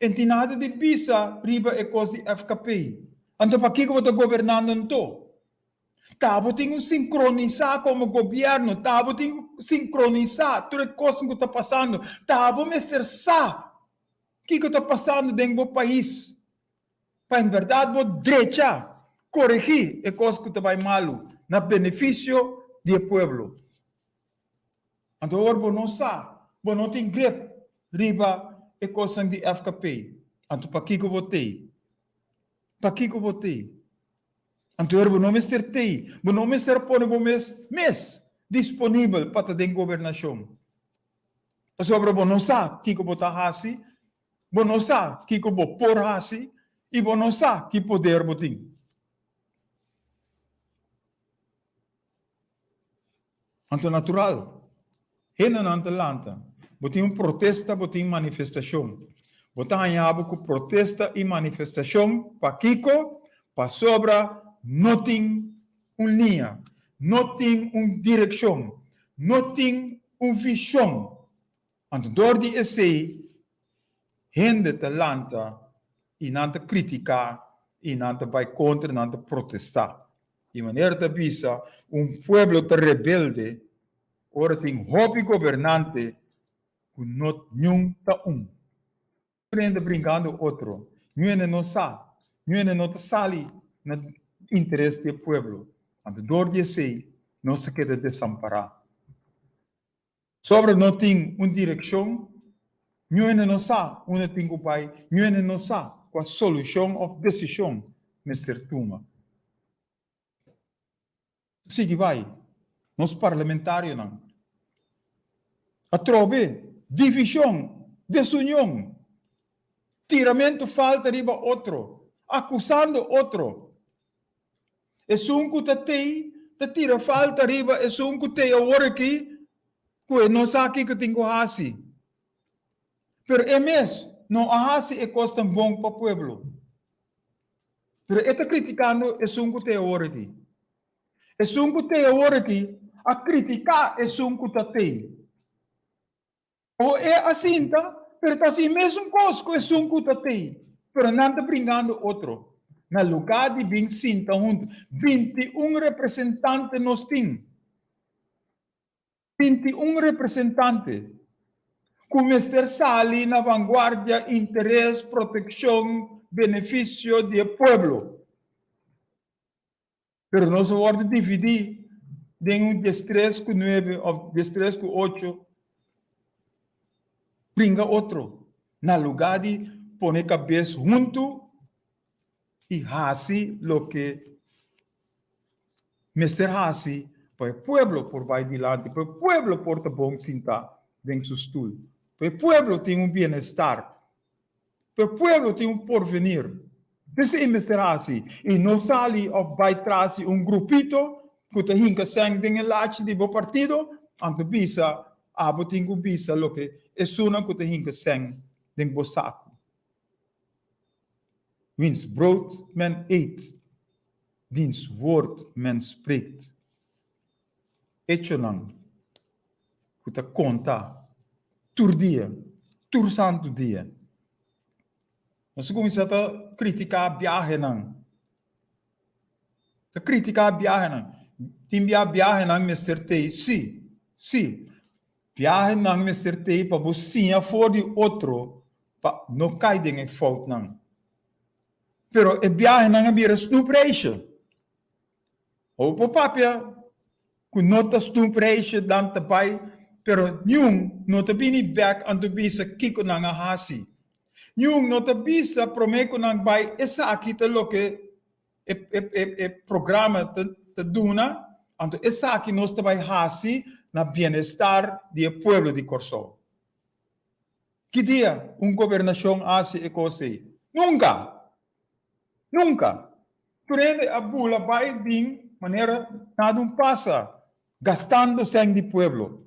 e tin nada di bisa riba e kos di FKP. Anto pakiko bo ta gobernando anto? Ta bo tin ku sinkronisá komo gobièrnu, ta bo tin ku sinkronisá tur e kosnan ku ta pasando, ta bo mester sa kiko ta pasando den bo pais pa en bèrdat bo drecha, koregí e kos ku ta bai malu na benefisio di e pueblo. Anto awor bo no sa, bo no tin grip riba e kosnan di FKP, anto pakiko bo t'ei? Pakiko bo t'ei? Anto awor bo no mester t'ei, bo no mester a pone bo mes mes disponibel pa ta den gobernashon. Pasobra bo no sa kiko bo ta hasi, bo no sa kiko bo por hasi i bo no sa ki poder bo tin. Anto natural, hendenan ta lanta. Bo tin un protesta, bo tin manifestashon. Bo ta haña bo ku protesta i manifestashon pakiko? Pasobra no tin un liña, no tin un direkshon, no tin un vishon. Anto dor di esei hende ta lanta i nan ta kritiká i nan ta bai kontra, nan ta protestá. Di manera ta bisa, un pueblo ta rebelde ora tin hopi gobernante ku no niun ta un. Tur hende brinkando otro, niun hende no sa, niun hende no ta sali na interes di e pueblo. Anto dor di esei nos ta keda desampará. Sobra no tin un direkshon, niun hende no sa unda tin ku bai, niun hende no sa kua solushon òf desishon mester tuma. Sigui bai, nos parlamentarionan. Atrobe, divishon, desunion, tiramentu falta riba otro, akusando otro. Esun ku ta tei ta tira falta riba esun ku tei awor aki ku e no sa kiko tin ku hasi. Pero e mes no a hasi e kosnan bon pa pueblo. Pero e ta kritikando esun ku tei awor aki. Esun ku tei awor aki a kritiká esun ku ta tei. O e a sinta, pero ta hasi e mesun kos ku esun ku ta tei, pero nan ta bringando otro. Na lugá di bin sinta huntu, 21 representante nos tin. 21 representante ku mester sali na vanguardia interes, protekshon, benefisio di e pueblo. Pero nos a wòrdu dividí den un diestres ku nuebe òf diestres ku ocho, bringa otro, na lugá di pone kabes huntu i hasi loke mester hasi pa e pueblo por bai dilanti, pa e pueblo por ta bon sintá den su stul, pa e pueblo tin un bienestar. Pe pueblo tin un porvenir. P'esei mester hasi i no sali of bai tras di un grupito ku ta hinka sèn den e lachi di bo partido, anto bisa abo tin ku bisa loke esunnan ku ta hinka sèn den bo saku. Wiens brood men eet, diens woord men spreekt. Echonan ku ta konta tur dia, tur santu dia. Nos a kuminsá ta kritiká biahenan. Ta kritiká biahenan. Tin bia biahenan mester tei, sí, sí. Biahenan mester tei pa bo siña for di otro pa no kai den e foutnan. Pero e biahenan a bira snoepreisje. Bo por papia ku no ta snoepreisje dan ta bai, pero niun no ta bini bek anto bisa kiko nan a hasi. Niun no ta bisa promé ku nan bai esaki ta loke e e e programa ta ta duna, anto esaki nos ta bai hasi na bienestar di e pueblo di Kòrsou. Ki dia un gobernashon hasi e kos ei? Nunka! Nunka! Tur hende a bula bai bin manera nada un pasa, gastando sèn di pueblo.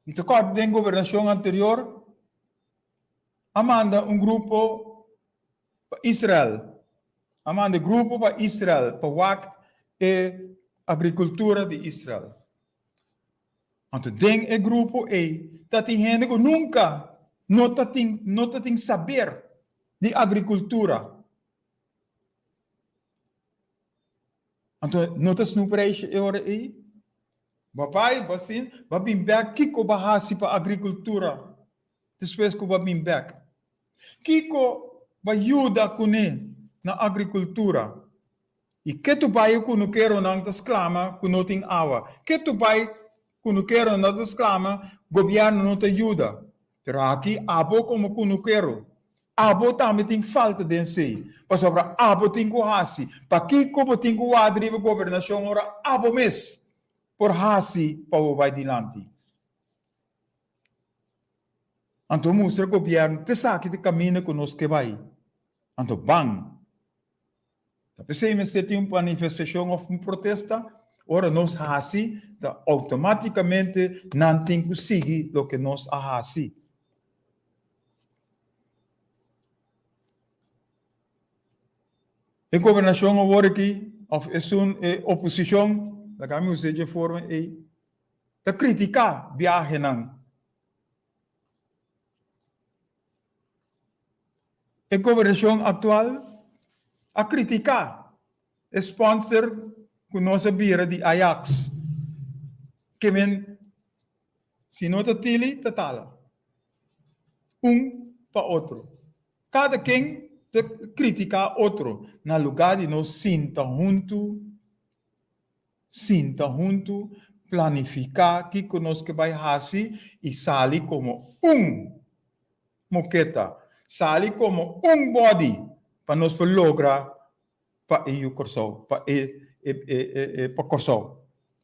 Mi ta kòrda den gobernashon anterior. a manda un grupo pa Israel. A manda e grupo pa Israel pa wak e agrikultura di Israel. Anto den e grupo ei ta tin hende ku nunka no ta tin no ta tin saber di agrikultura. Anto no ta snoep reisje e ora ei? Bo bai, bo sin, bo bin bek, kiko bo hasi pa agrikultura despues ku bo bin bek? Kiko bo yuda kuné na agrikultura? I ke tu bai e kunukeronan ta sklama ku no tin awa? Ke tu bai kunukeronan ta sklama gobièrnu no ta yuda? Pero aki abo komo kunukero, abo tambe tin falta den esei, pasobra abo tin ku hasi. Pakiko bo tin ku wak riba gobernashon ora abo mes por hasi pa bo bai dilanti? Anto mustra gobièrnu te esaki ta kaminda ku nos ke bai. Anto ban. Ta p'esei mester tin un manifestashon òf un protesta, ora nos hasi ta outomátikamente nan tin ku sigui loke nos a hasi. E gobernashon awor aki òf esun e oposishon, laga mi usa dje forma ei, ta kritiká biahenan. E gobernashon aktual a kritiká e spònser ku nos a bira di Ajax. Ke men si no ta tili ta tala. Un pa otro. Kada ken ta kritiká otro na lugá di nos sinta huntu. Sinta huntu, planifiká kiko nos ke bai hasi i sali komo un moketa, sali komo un body pa nos por logra pa e yu Kòrsou, pa e e pa Kòrsou.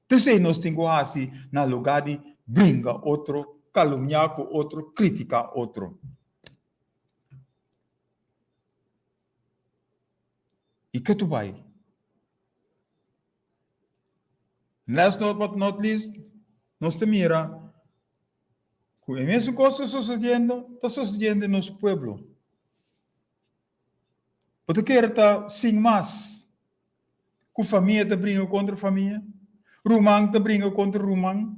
T'esei nos tin ku hasi na lugá di bringa otro, kalumniá ku otro, kritiká otro. I ke tu bai? Last not but not least, nos ta mira ku e mesun kos ta sosediendo, ta sosediendo den nos pueblo. Bo ta kere ta sin mas ku famia ta bringa kontra famia, ruman ta bringa kontra ruman,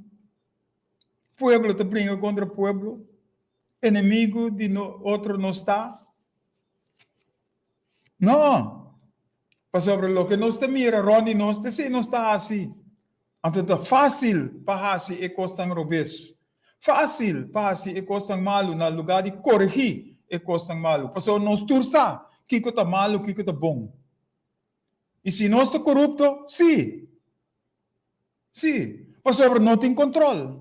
pueblo ta bringa kontra pueblo, enemigu di no otro nos ta? No! Pasobra loke nos ta mira rònt di nos, ta esei nos ta hasi. Anto ta fásil pa hasi e kosnan robes. Fásil pa hasi e kosnan malu na lugá di koregí e kosnan malu. Pasobra nos tur sa kiko ta malu, kiko ta bon. I si nos ta korupto? Sí! Sí, pasobra no tin kontrol.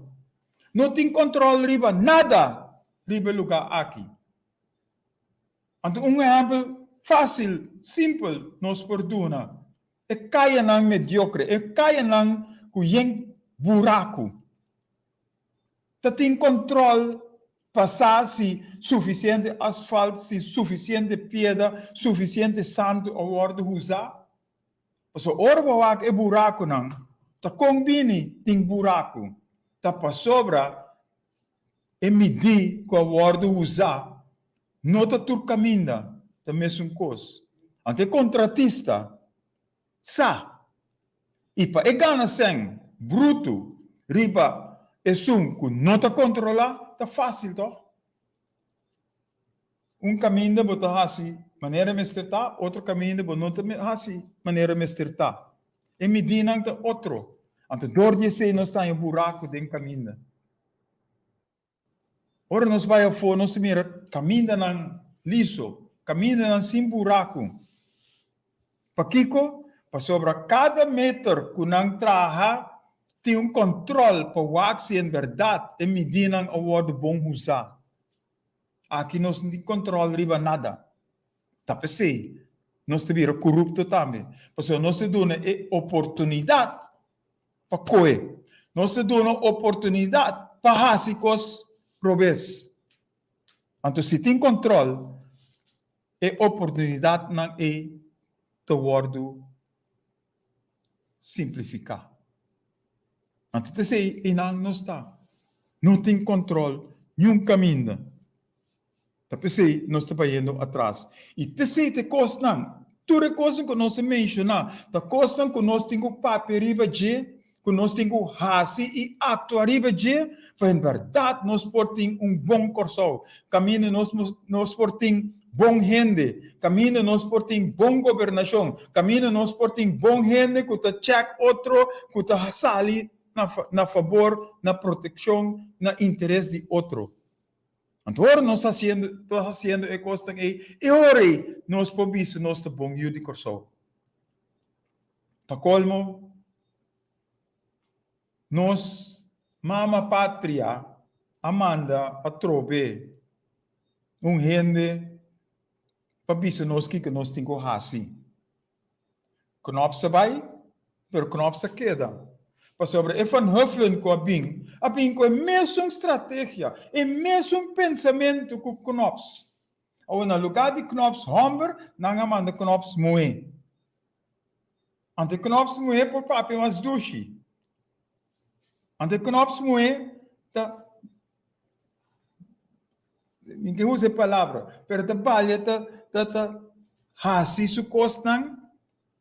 No tin kontrol riba nada riba e lugá aki. Anto un ehèmpel fásil, simpel nos por duna, e kayanan mediokre, e kayanan ku yen buraku. Ta tin kontrol pa sa si sufisiente asfalt, si sufisiente piedra, sufisiente santu a wòrdu usá? Pasobra ora bo wak e burakunan, ta kon bini tin buraku? Ta pasobra E midí ku a wòrdu usá no ta tur kaminda ta mesun kos. Anto e kontratista sa i pa e gana sèn brutu riba esun ku no ta kontrolá ta fásil tòg? Un kaminda bo ta hasi manera mester ta, otro kaminda bo no ta hasi manera mester ta. E midínan ta otro. Anto dor di esei nos ta haña buraku den kaminda. Ora nos bai afó nos ta mira kamindanan liso, kamindanan sin buraku. Pakiko? Pasobra kada meter ku nan traha tin un kòntròl pa wak si en bèrdat e midínan a wòrdu bon usá. Aki nos no tin control riba nada. Ta p'esey nos ta bira corupto tambe. Pasobra nos ta duna e oportunidad pa cohe. Nos ta duna oportunidad pa haci cos robes. Anto si tin control, e oportunidadnan ey ta wordo simplifiká. Anto ta esei einan nos ta. No tin control niun caminda. Ta p'esei nos ta bayendo atras. I t'esei ta e kosnan, tur e kosnan ku nos a menshoná, ta kosnan ku nos tin ku papia riba dje, ku nos tin ku hasi i aktua riba dje, pa en bèrdat nos por tin un bon Kòrsou, kaminda nos nos por tin bon hende, kaminda nos por tin bon gobernashon, kaminda nos por tin bon hende ku ta chèk otro, ku ta sali na na fabor, na protekshon, na interes di otro. Anto ora nos hasiendo ta hasiendo e kosnan ei, e ora ei nos por bisa nos ta bon yu di Kòrsou. Pa kolmo, nos mama patria a manda atrobe un hende pa bisa nos kiko nos tin ku hasi. Knops a bai, pero Knops a keda. Pasobra e Van Huffelen ku a bin, a bin ku e mesun strategia, e mesun pensamentu ku Knops. Awor na lugá di Knops hòmber, nan a manda Knops muhé. Anto e Knops muhé por papia mas dushi. Anto e Knops muhé ta, mi ke usa e palabra, pero ta balia ta ta ta hasi su kosnan,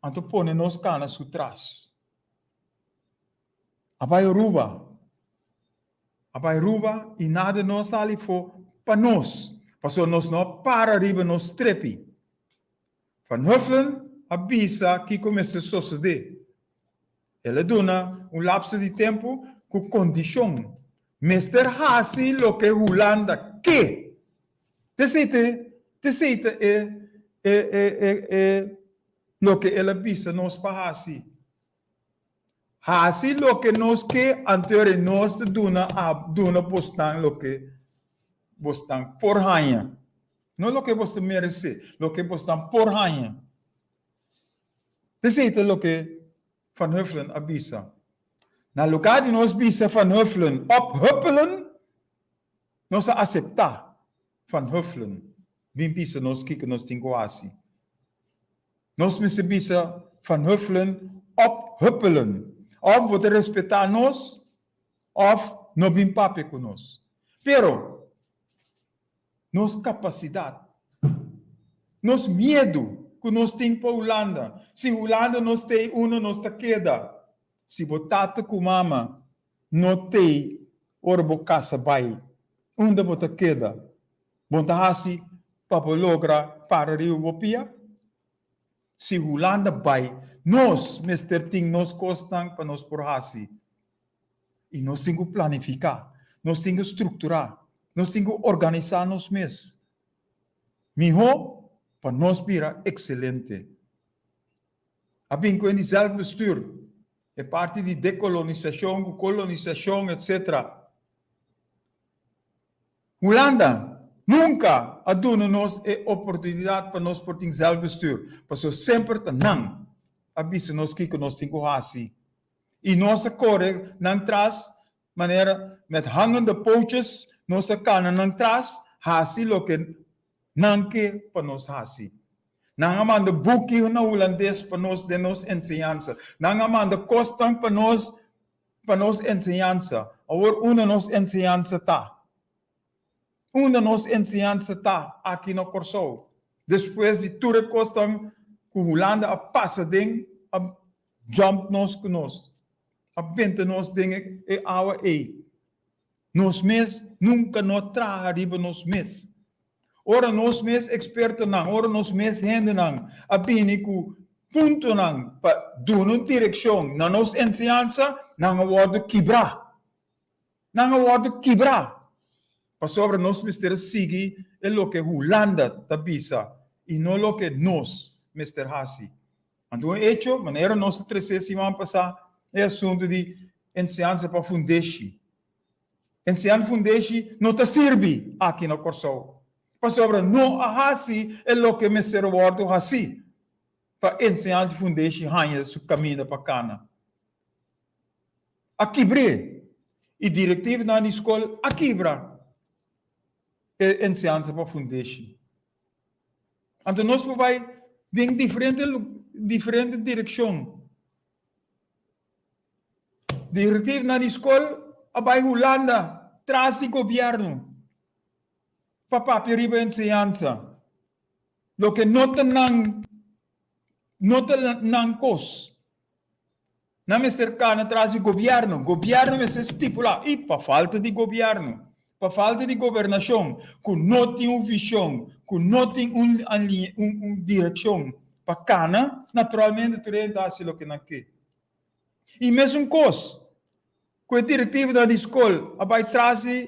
anto pone nos kana su tras. A bai Aruba, a bai Aruba i nada no a sali afó pa nos, pasobra nos no a para riba nos strepi. Van Huffelen a bisa kiko mester sosodé. El a duna un lapso di tempu ku kondishon. Mester hasi loke Hulanda ke. T'esei ta t'esei ta e e e e e loke el a bisa nos pa hasi. Hasi loke nos ke anto nos ta duna a duna bosnan loke bosnan por haña. No loke bos ta meresé, loke bosnan por haña. T'esei ta loke Van Huffelen a bisa. Na lugá di nos bisa Van Huffelen ophuppelen, nos a aseptá Van Huffelen bin bisa nos kiko nos tin ku hasi. Nos mester bisa Van Huffelen ophuppelen. Òf bo ta respetá nos, òf no bin papia ku nos. Pero, nos kapasidat, nos miedu ku nos tin pa Hulanda. Si Hulanda no stay uno nos ta keda. Si bo tata ku mama no tei ora bo kasa bai, unda bo ta keda? Bo ta hasi pa bo logra para riba bo pia? Si Hulanda bai, nos mester tin nos kosnan pa nos por hasi. I nos tin ku planifiká, nos tin ku strukturá, nos tin ku organisá nos mes mihó pa nos bira ekselente. A bin ku e di zelfbestuur, e parti di dekolonisashon ku kolonisashon etsetera. Hulanda nunka a duna nos e oportunidat pa nos por tin zelfbestuur, pasobra semper ta nan a bisa nos kiko nos tin ku hasi. I nos a kore nan tras manera met hangende pootjes, nos a kana nan tras hasi loke nan ke pa nos hasi. Nan a manda buki na hulandes pa nos den nos enseñansa. Nan a manda kosnan pa nos pa nos enseñansa. Awor unda nos enseñansa ta? Unda nos enseñansa ta aki na Kòrsou? Despues di tur e kosnan ku Hulanda a pasa den a Jump nos ku nos. A benta nos den e awa ei. Nos mes nunka no a traha riba nos mes. Ora nos mes ekspertonan, ora nos mes hendenan a bini ku puntonan pa duna un direkshon na nos enseñansa, nan a wòrdu kibrá. Nan a wòrdu kibrá. Pasobra nos mester a sigui e loke Hulanda ta bisa i no loke nos mester hasi. Anto un hecho, manera nos a trece siman pasá, e asunto di enseñansa pa fundeshi. Enseñansa fundeshi no ta sirbi aki na Kòrsou, pasobra no a hasi e loke mester a wòrdu hasí pa enseñansa fundeshi haña su kaminda pa kana. A kibr'é i direktivanan di skol a kibra e enseñansa pa fundeshi. Anto nos por bai den diferente diferente direkshon. Direktivanan di skol a bai Hulanda tras di gobièrnu. pa papia riba enseñansa. Loke no ta nan no ta nan kos. Nan mester kana tras di gobièrnu. Gobièrnu mester stipulá. I pa falta di gobièrnu, pa falta di gobernashon ku no tin un vishon, ku no tin un un direkshon pa kana, naturalmente tur hende ta hasi loke nan ke. I mesun kos ku e direktivonan di skol a bai tras di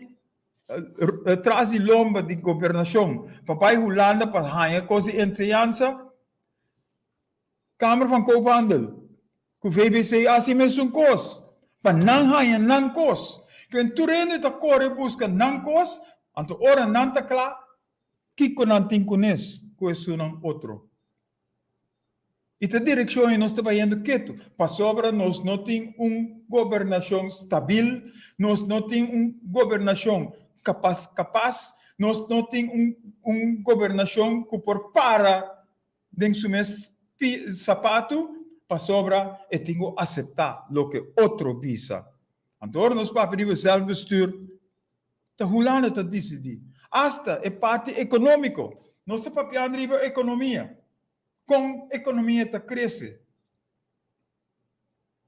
tras di lomba di gobernashon pa bai Hulanda pa haña kos di enseñansa, Kamer van Koophandel ku VBC a hasi mesun kos pa nan haña nan kos. Ken tur hende ta kore buska nan kos, anto ora nan ta kla, kiko nan tin kunes ku esunnan otro? I ta direkshon ei nos ta bayendo ketu, pasobra nos no tin un gobernashon stabil, nos no tin un gobernashon kapas kapas, nos no tin un un gobernashon ku por para den su mes sapatu, pasobra e tin ku aseptá loke otro bisa. Anto ora nos papia riba zelfbestuur, Ta Hulanda ta disidí. Asta e parti ekonómiko. Nos ta papiando riba ekonomia. Kon ekonomia ta krese.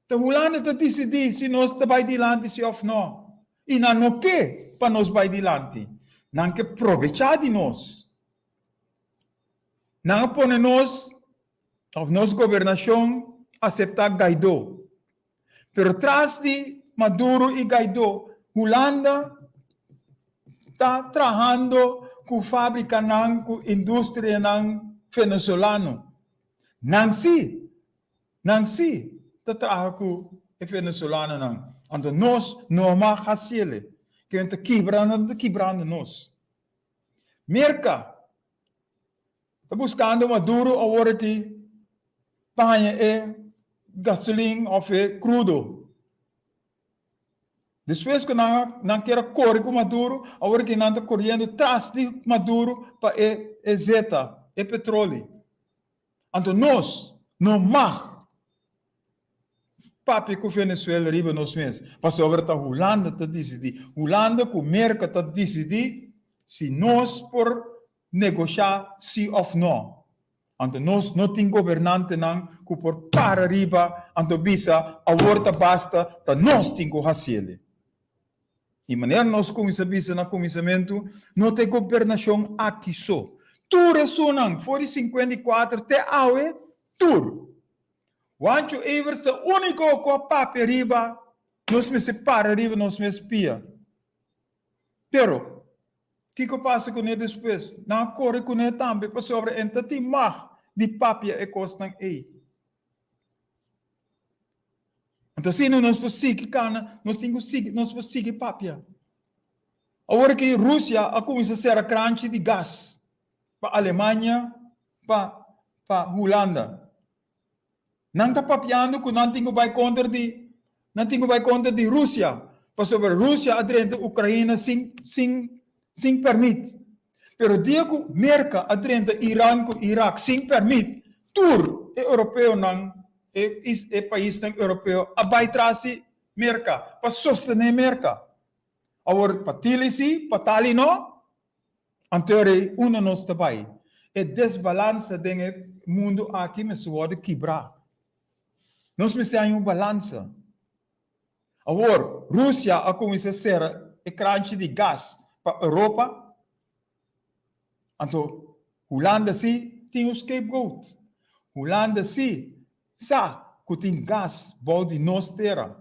Ta Hulanda ta disidí si nos ta bai dilanti si òf nò. I nan no ke pa nos bai dilanti. Nan ke probechá di nos. Nan a pone nos òf nos gobernashon aseptá Guaidó. Pero tras di Maduro y Guaidó, Hulanda ta trahando cu fabricanan, cu industrianan venezolano. Nan si, nan si ta traha cu e venezolanonan. Anto nos no mag haciele. Kimen ta kibra nan ta kibrando nos. Merca Ta buscando Maduro awor aki pa haña e gasolin of e crudo. Despues cu nan nan kier a core cu Maduro, awor aki nan ta coriendo tras di Maduro pa e e zeta, e petroli. Anto nos no mag papia cu Venezuela riba nos mes, pasobra ta Hulanda ta dicidi. Hulanda cu Merca ta dicidi si nos por negoshá si òf nò. Anto nos no tin gobernantenan ku por para riba anto bisa awor ta basta, ta nos tin ku hasiele. I manera nos kuminsá bisa na kuminsamentu, no ta e gobernashon aki so. Tur esunnan for di 54 te awe, tur. Juancho Everts ta úniko ku a papia riba nos mester para riba nos mes pia. Pero, kiko pasa kuné despues? Nan a kore kuné tambe pasobra e ta tin mag di papia e kosnan ei. Anto asina nos por sigui kana, nos tin ku sigui, nos por sigui papia. Awor ki Rusia a kuminsá sera kranchi di gas pa Alemania, pa pa Hulanda. Nan ta papiando ku nan tin ku bai kontra di nan tin ku bai kontra di Rusia, pasobra Rusia a drenta Ukraina sin sin sin pèrmit. Pero dia ku Merka a drenta Iran ku Irak sin pèrmit, tur e europeonan, e e paisnan europeo a bai tras di Merka pa sostené Merka. Awor pa tili si, pa tali no, Anto rei unda nos ta bai? E desbalansa den e mundu aki mester wòrdu kibrá. Nos mester haña un balansa. Awor, Rusia a kuminsá sera e kranchi di gas pa Europa. Anto, Hulanda sí tin un scapegoat. Hulanda sí sa ku tin gas bou di nos tera.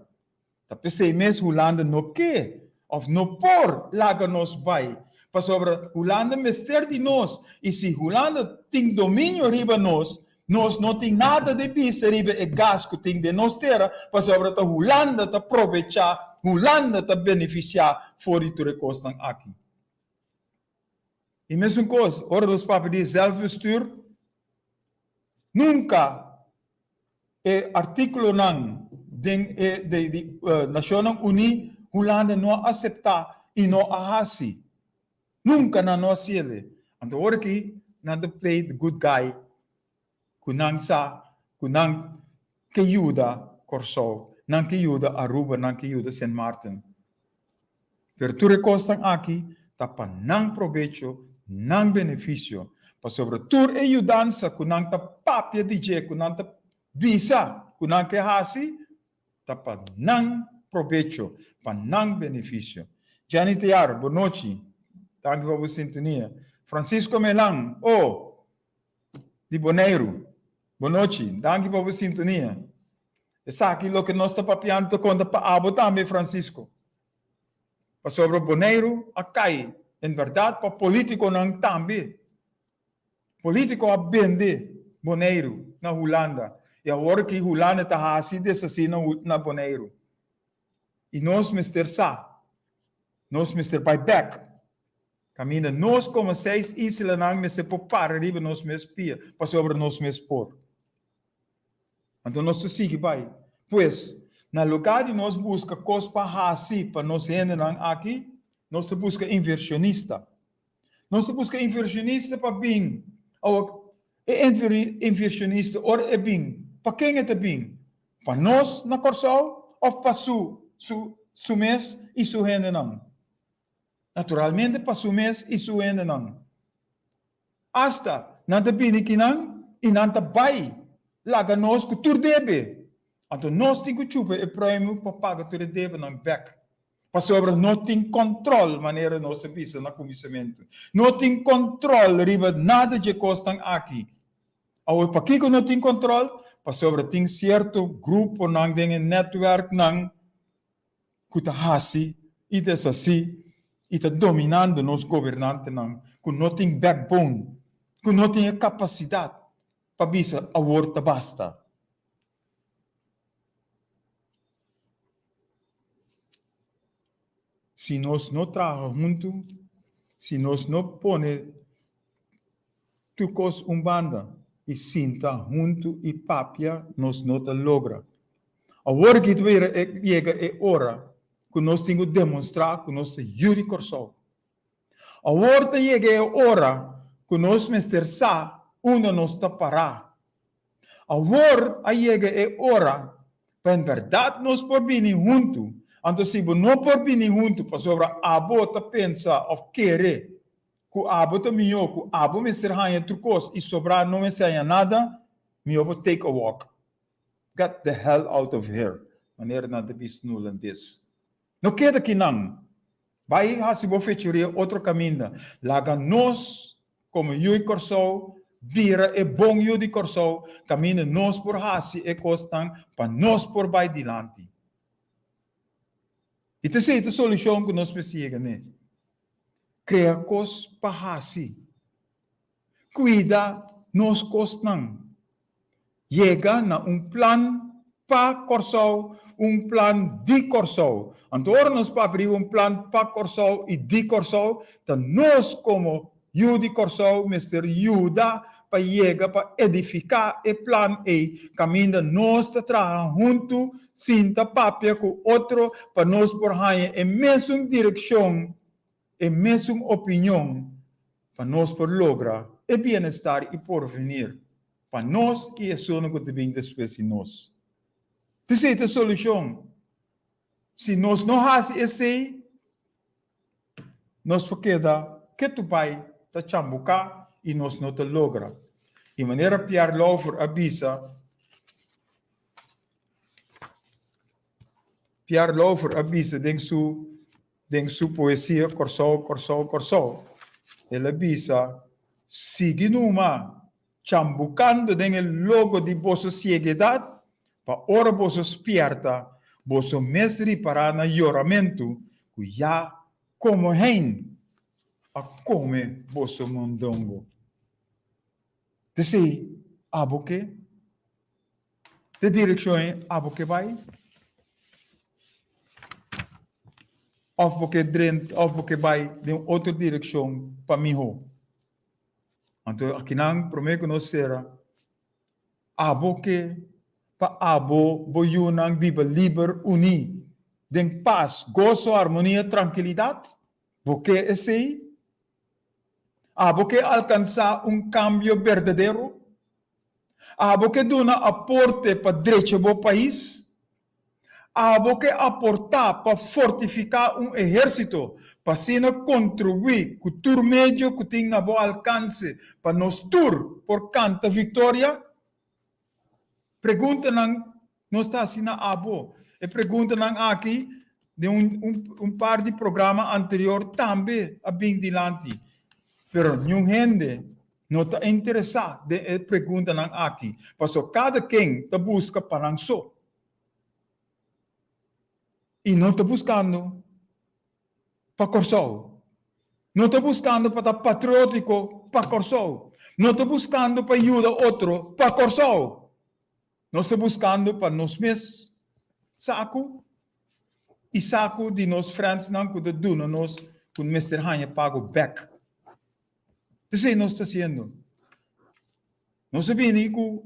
Ta p'esei mes Hulanda no ke òf no por laga nos bai, pasobra Hulanda mester di nos i si Hulanda tin dominio riba nos, nos no tin nada di bisa riba e gas ku tin den nos tera, pasobra ta Hulanda ta probechá, Hulanda ta benefisiá for di tur e kosnan aki. I mesun kos, ora nos papia di zelfbestuur, nunka E artíkulonan den e di di Nashonnan Uní, Hulanda no a aseptá i no a hasi. Nunka nan no a hasiel. Anto ora ki nan ta play the good guy ku nan sa ku nan ke yuda Kòrsou, nan ke yuda Aruba, nan ke yuda Sint Maarten. Pero tur e kosnan aki. Ta pa nan probecho, nan benefisio. Pasobra tur e yudansa ku nan ta papia di dje, ku nan ta bisa ku nan ke hasi, ta pa nan probecho, pa nan benefisio. Jenny Tear, bon nochi. Danki pa bo sintonia. Francisco Melan, oh, di Boneiru, bon nochi. Danki pa bo sintonia. Esaki loke nos ta papiando ta konta pa abo tambe, Francisco. Pasobra Boneiru a kai, en bèrdat pa polítikonan tambe. Polítiko a bende Boneiru na Hulanda i awor ki Hulanda ta hasi desasí na Boneiru. I nos mester sa, nos mester bai bèk kaminda nos komo seis islanan mester por para riba nos mes pia pasobra nos mes por. Anto nos ta sigui bai. Pues, na lugá di nos buska kos pa hasi pa nos hendenan aki, nos ta buska invershonista. Nos ta buska invershonista pa bin. Awor, e invershonista ora e bin, pa ken e ta bin? Pa nos na Kòrsou òf pa su su su mes i su hendenan? Naturalmente pa su mes i su hendenan. Asta nan ta bini kinan i nan ta bai laga nos ku tur debe. Anto nos tin ku chupa e pruimu pa paga tur e debenan bek. Pasobra no tin kòntròl, manera nos a bisa na kuminsamentu. No tin kòntròl riba nada dje kosnan aki. Awor, pakiko no tin kòntròl? Pasobra tin sierto gruponan den e nètwèrknan ku ta hasi i deshasí i ta dominando nos gobernantenan ku no tin backbone, ku no tin e kapasidat pa bisa awor ta basta. Si nos no traha huntu, si nos no pone tur kos un banda i sinta huntu i papia, nos no ta logra. Awor aki ta bira yega e ora ku nos tin ku demonstrá ku nos ta yu di Kòrsou. Awor ta yega e ora ku nos mester sa unda nos ta pará. Awor a yega e ora pa en bèrdat nos por bini huntu. Anto si bo no por bini huntu pasobra abo ta pensa òf kere ku abo ta mihó, ku abo mester haña tur kos i sobrá no mester haña nada, mihó bo take a walk. Get the hell out of here, manera nan ta bisa na hulandes. No keda kinan. Bai hasi bo fechoria otro kaminda. Laga nos komo yu di Kòrsou bira e bon yu di Kòrsou kaminda nos por hasi e kosnan pa nos por bai dilanti. I ta esei ta solushon ku nos mester yega n'e. Krea kos pa hasi. Kuida nos kosnan. Yega na un plan pa Kòrsou, un plan di Kòrsou. Anto ora nos papia riba un plan pa Kòrsou i di Kòrsou, ta nos komo yu di Kòrsou mester yuda pa yega pa edifiká e plan ei kaminda nos ta traha huntu sinta papia ku otro pa nos por haña e mesun direkshon, e mesun opinion pa nos por logra e bienestar i porvenir pa nos i esunnan ku ta bin despues di nos. Esei ta e solushon. Si nos no hasi esei, nos por keda ketu bai ta chambuká i nos no ta logra. I manera Pierre Lauffer a bisa, Pierre Lauffer a bisa den su Den su poesia Kòrsou, Kòrsou, Kòrsou, el a bisa, Sigui numa, chambukando den e logo di boso sieguedat, pa ora boso spièrta, boso mes ripará na yoramentu ku ya komo hein a kome boso mondongo. T'esei abo ke? Te direkshon ei abo ke bai? Òf bo ke drenta, òf bo ke bai den un otro direkshon pa mihó? Anto akinan promé ku nos sera, abo ke pa abo bo yunan biba liber, uní, den pas, goso, armonia, trankilidat? Bo ke esei? Abo ke alkansá un kambio berdadero? Abo ke duna aporte pa drecha bo pais? Abo ke aportá pa fortifiká un ehérsito pa asina kontribuí ku tur medio ku tin na bo alkanse pa nos tur por kanta viktoria? Preguntanan nos ta hasi na abo. E preguntanan aki den un un un par di programa anterior tambe a bin dilanti. Pero niun hende no ta interesá den e preguntanan aki, pasobra kada ken ta buska pa nan so. I no ta buskando pa Kòrsou. No ta buskando pa ta patriótiko pa Kòrsou. No ta buskando pa yuda otro pa Kòrsou. Nos ta buskando pa nos mes saku i saku di nos frèndsnan ku ta duna nos ku mester haña pago bèk. Esei nos ta hasiendo. Nos a bini ku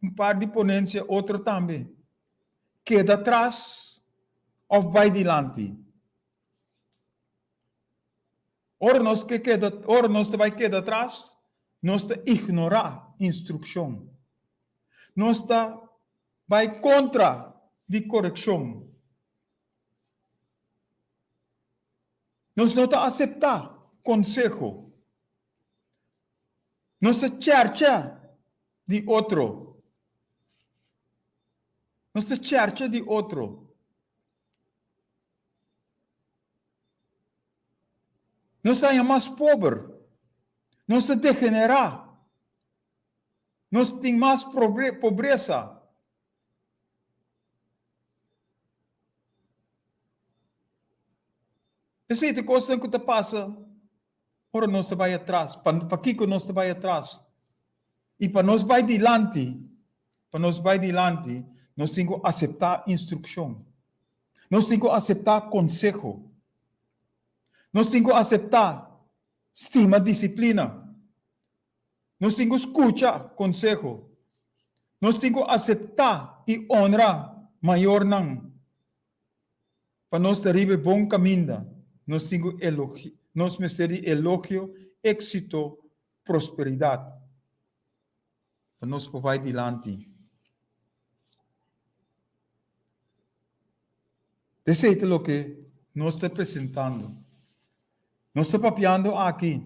un par di ponensia otro tambe. Keda tras òf bai dilanti? Ora nos ke keda, ora nos ta bai keda tras, nos ta ignorá instrukshon. Nos ta bai kontra di korekshon. Nos no ta aseptá konseho. Nos ta chèrchè di otro. Nos ta chèrchè di otro. Nos ta haña mas pober. Nos ta degenerá. Nos tin mas pobresa. Esei ta kosnan ku ta pasa ora nos ta bai atras. Pakiko nos ta bai atras? I pa nos bai dilanti, pa nos bai dilanti, nos tin ku aseptá instrukshon. Nos tin ku aseptá konseho. Nos tin ku aseptá stima disiplina. Nos tin ku skucha konseho. Nos tin ku aseptá i onra mayornan. Pa nos ta riba e bon kaminda, nos tin ku elogi, nos mester di elogio, éksito, prosperidat. Pa nos por bai dilanti. Esei ta loke nos ta presentando. Nos ta papiando aki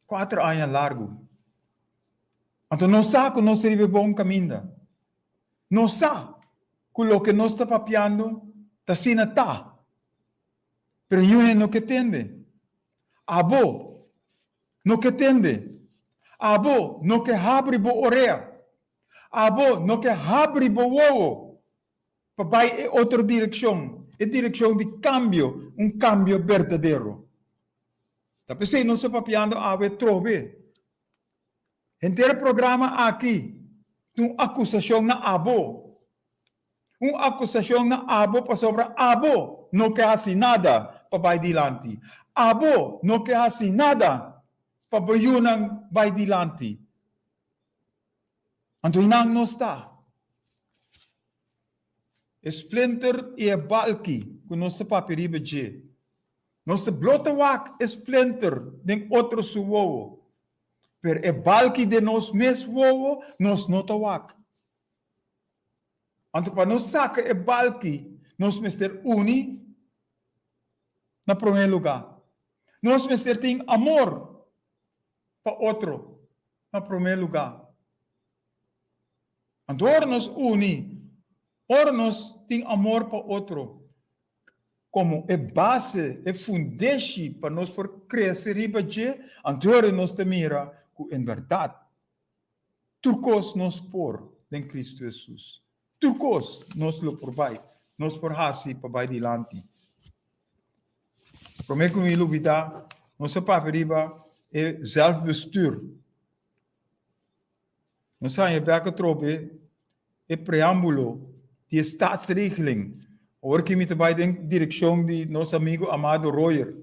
kuater aña largu. Anto nos sa ku nos ta riba e bon kaminda. Nos sa ku loke nos ta papiando ta asina ta. Pero niun hende no ke tende. Abo no ke tende. Abo no ke habri bo orea. Abo no ke habri bo wowo pa bai e otro direkshon, e direkshon di kambio, un kambio berdadero. Ta p'esei nos ta papiando awe trobe. Henter e programa aki ta un akusashon na abo. Un akusashon na abo pasobra abo no ke hasi nada pa bai dilanti. Abo no ke hasi nada pa bo yunan bai dilanti. Anto einan nos ta. E splinter i e balki ku nos ta papia riba dje. Nos ta blo ta wak e splinter den otro su wowo, pero e balki den nos mes wowo nos no ta wak. Anto pa nos saka e balki nos mester uni na promé lugá. Nos mester tin amor pa otro na promé lugá. Anto ora nos uni, ora nos tin amor pa otro komo e base, e fundeshi pa nos por krese riba dje, anto ora nos ta mira ku en bèrdat tur kos nos por den Kristu Hesus. Tur kos nos lo por bai, nos por hasi pa bai dilanti. Promé ku mi lubidá, nos a papia riba e zelfbestuur. Nos haña bek atrobe e preámbulo di e Staatsregeling. Awor ki mi ta bai den direkshon di nos amigu Amado Royer.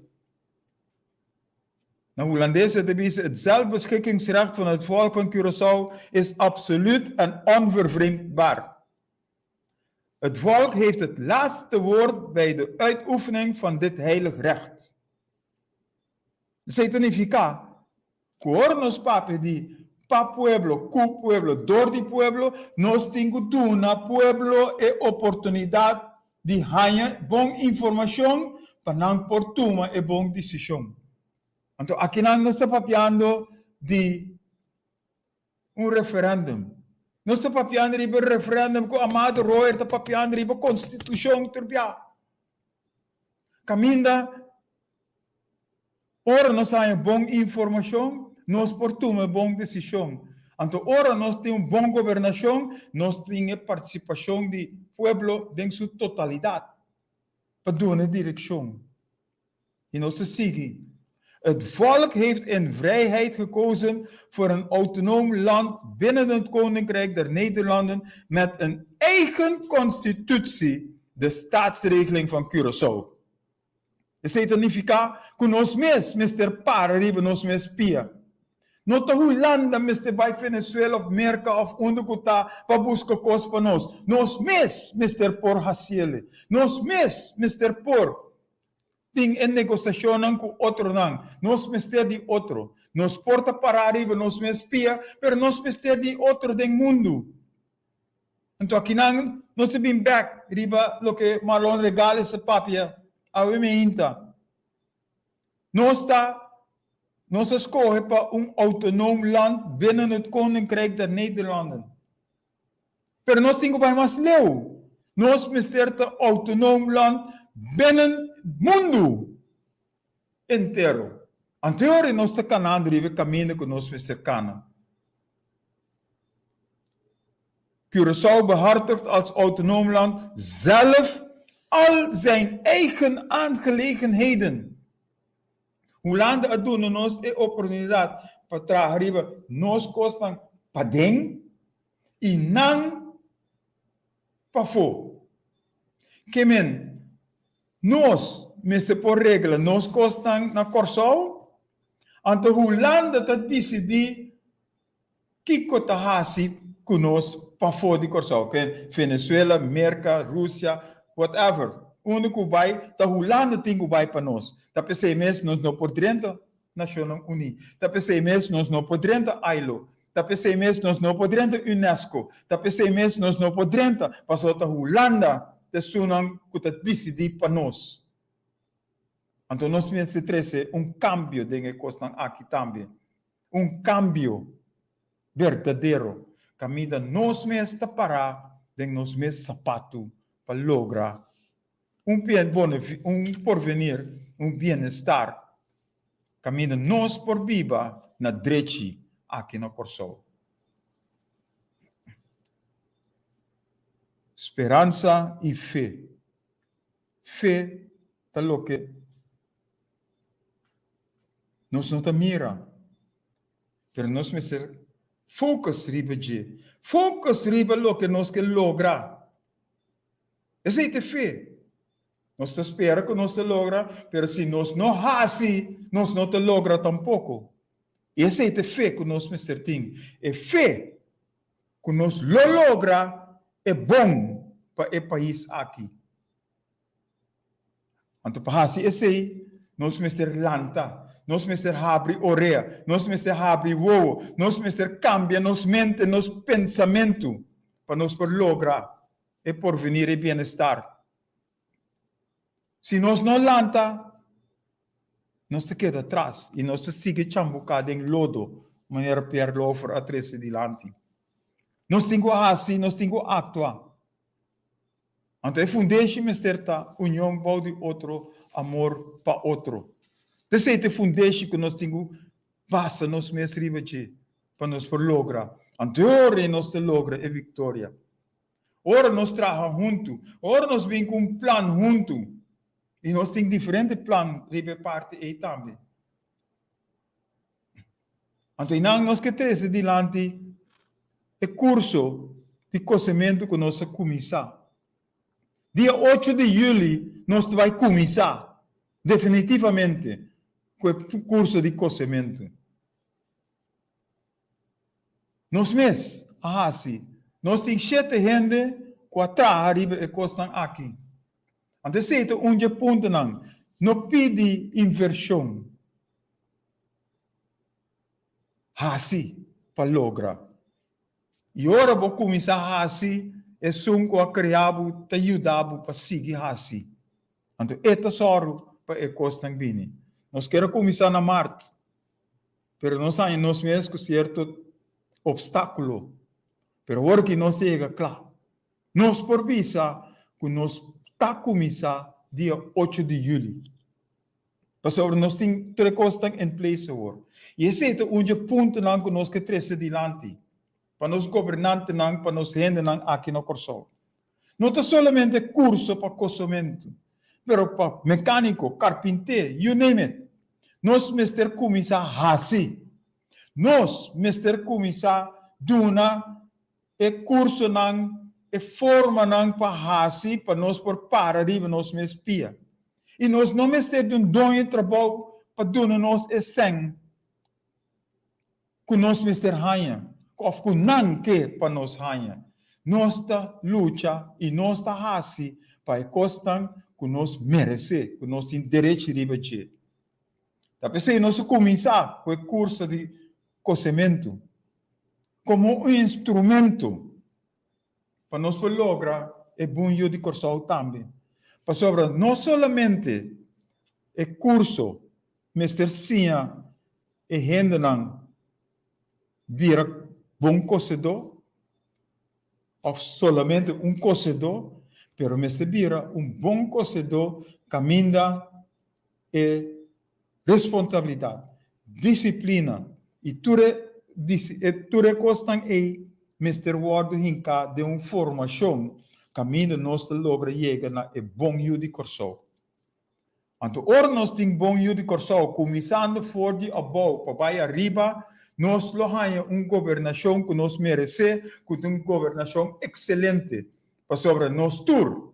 Na Hulandes e ta bisa, Het zelfbeschikkingsrecht van het volk van Curaçao is absoluut en onvervreemdbaar. Het volk heeft het laatste woord bij de uitoefening van dit heilig recht. Esei ta nifiká ku ora nos papia di pa pueblo, ku pueblo, dor di pueblo, nos tin ku duna pueblo e oportunidat. di haña bon informashon pa nan por tuma e bon desishon. Anto akinan nos ta papiando di un referendum. Nos ta papiando riba e referendum ku Amado Royer ta papiando riba konstitushon tur bia. Kaminda ora nos haña bon informashon, nos por tuma e bon desishon. Anto ora nos tin un bon gobernashon, nos tin e partisipashon di pueblo den su totalidat pa duna e direkshon. I nos ta sigui, Het volk heeft in vrijheid gekozen voor een autonoom land binnen het Koninkrijk der Nederlanden met een eigen constitutie, de Staatsregeling van Curaçao. Esei ta nifiká ku nos mes mester para riba nos mes pia. No ta Hulanda mester bai Venezuela òf Merka òf unda ku ta pa buska kos pa nos. Nos mes mester por hasiele. Nos mes mester por tin e negosiashonnan ku otronan. Nos mester di otro. Nos por ta pará riba nos mes pia, pero nos mester di otro den mundu. Anto akinan nos ta bin bek riba loke Marlon Regales a papia awe meinta. Nos ta nos a skohe pa un autonoom land binnen het Koninkrijk der Nederlanden. Pero nos tin ku bai mas leu. Nos mester ta autonoom land binnen mundu entero. Anto e ora nos ta kanando riba e kaminda ku nos mester kana. Curaçao behartigt als autonoom land zelf al zijn eigen aangelegenheden. Hulanda a duna nos e oportunidat pa traha riba nos kosnan paden i nan pafó. Ke men, nos mester por regla nos kosnan na Kòrsou, anto Hulanda ta disidí Kiko ta hasi ku nos pafó di Kòrsou? Ke Venezuela, Merka, Rusia, whatever. Unda ku bai, ta Hulanda tin ku bai pa nos. Ta p'esei mes nos no por drenta Nashonnan Uní. Ta p'esei mes nos no por drenta ILO. Ta p'esei mes nos no por drenta UNESCO. Ta p'esei mes nos no por drenta, pasobra ta Hulanda ta esunnan ku ta disidí pa nos. Anto nos mester trese un kambio den e kosnan aki tambe. Un kambio berdadero kaminda nos mes ta pará den nos mes sapatu pa logra un un porvenir, un bienestar kaminda nos por biba na drechi aki na Kòrsou. Speransa i fe. Fe ta loke Nos no ta mira, pero nos mester focus riba dje, focus riba loke nos ke logra. Esei ta e fe. Nos ta spera ku nos ta logra, pero si nos no hasi, nos no ta logra tampoko. I esei ta e fe ku nos mester tin, e fe ku nos lo logra e bon pa e pais aki. Anto pa hasi esei, nos mester lanta, nos mester habri orea, nos mester habri wowo, nos mester kambia nos mente, nos pensamentu, pa nos por logra e porvenir, e bienestar. Si nos no lanta, nos ta keda atras i nos ta sigui chambuká den lodo, manera Pierre Lauffer a trese dilanti. Nos tin ku hasi, nos tin ku aktua. Anto e fundeshi mester ta union bou di otro, amor pa otro. T'esei ta e fundeshi ku nos tin ku basa nos mes riba dje pa nos por logra. Anto e ora ei nos ta logra e viktoria. Ora nos traha huntu, ora nos bin ku un plan huntu, i nos tin diferente plan riba e parti ei tambe. Anto einan nos ke trese dilanti e kurso di kosementu ku nos a kuminsá. Dia ocho di yüli nos ta bai kuminsá definitivamente ku e kurso di kosementu. Nos mes a hasi. Nos tin shete hende ku a traha riba e kosnan aki. Anto esei ta un dje puntonan. No pidi invershon. Hasi pa logra. I ora bo kuminsá hasi, Esun ku a krea bo ta yuda bo pa sigui hasi. Anto e ta sòru pa e kosnan bini. Nos kier a kuminsá na mart, pero nos haña nos mes ku sierto opstákulo. Pero ora ki nos yega kla, nos por bisa ku nos ta kuminsá dia ocho di yüli. Pasobra nos tin tur e kosnan en place awor. I esei ta un dje puntonan ku nos ke trese dilanti pa nos gobernantenan, pa nos hendenan aki na Kòrsou. No ta solamente kurso pa kosomentu, pero pa mekániko, karpinté, you name it. Nos mester kuminsá hasi. Nos mester kuminsá duna e kursonan, e formanan pa hasi pa nos por para riba nos mes pia. I nos no mester di un doño di trabou pa duna nos e sèn ku nos mester haña òf ku nan ke pa nos haña. Nos ta lucha i nos ta hasi pa e kosnan ku nos meresé, ku nos tin derechi riba dje. Ta p'esei nos a kuminsá ku e kurso di kosementu komo un instrumento pa nos por logra e bun yu di Kòrsou tambe. Pasobra no solamente e kurso mester siña e hendenan bira bon kosedó òf solamente un kosedó, pero mester bira un bon kosedó kaminda e responsabilidat, disiplina i tur e tur e kosnan ei mester wòrdu hinká den un formashon kaminda nos ta logra yega na e bon yu di Kòrsou. Anto ora nos tin bon yu di Kòrsou kuminsando for di abou pa bai ariba, nos lo haña un gobernashon ku nos meresé, ku ta un gobernashon ekselente, pasobra nos tur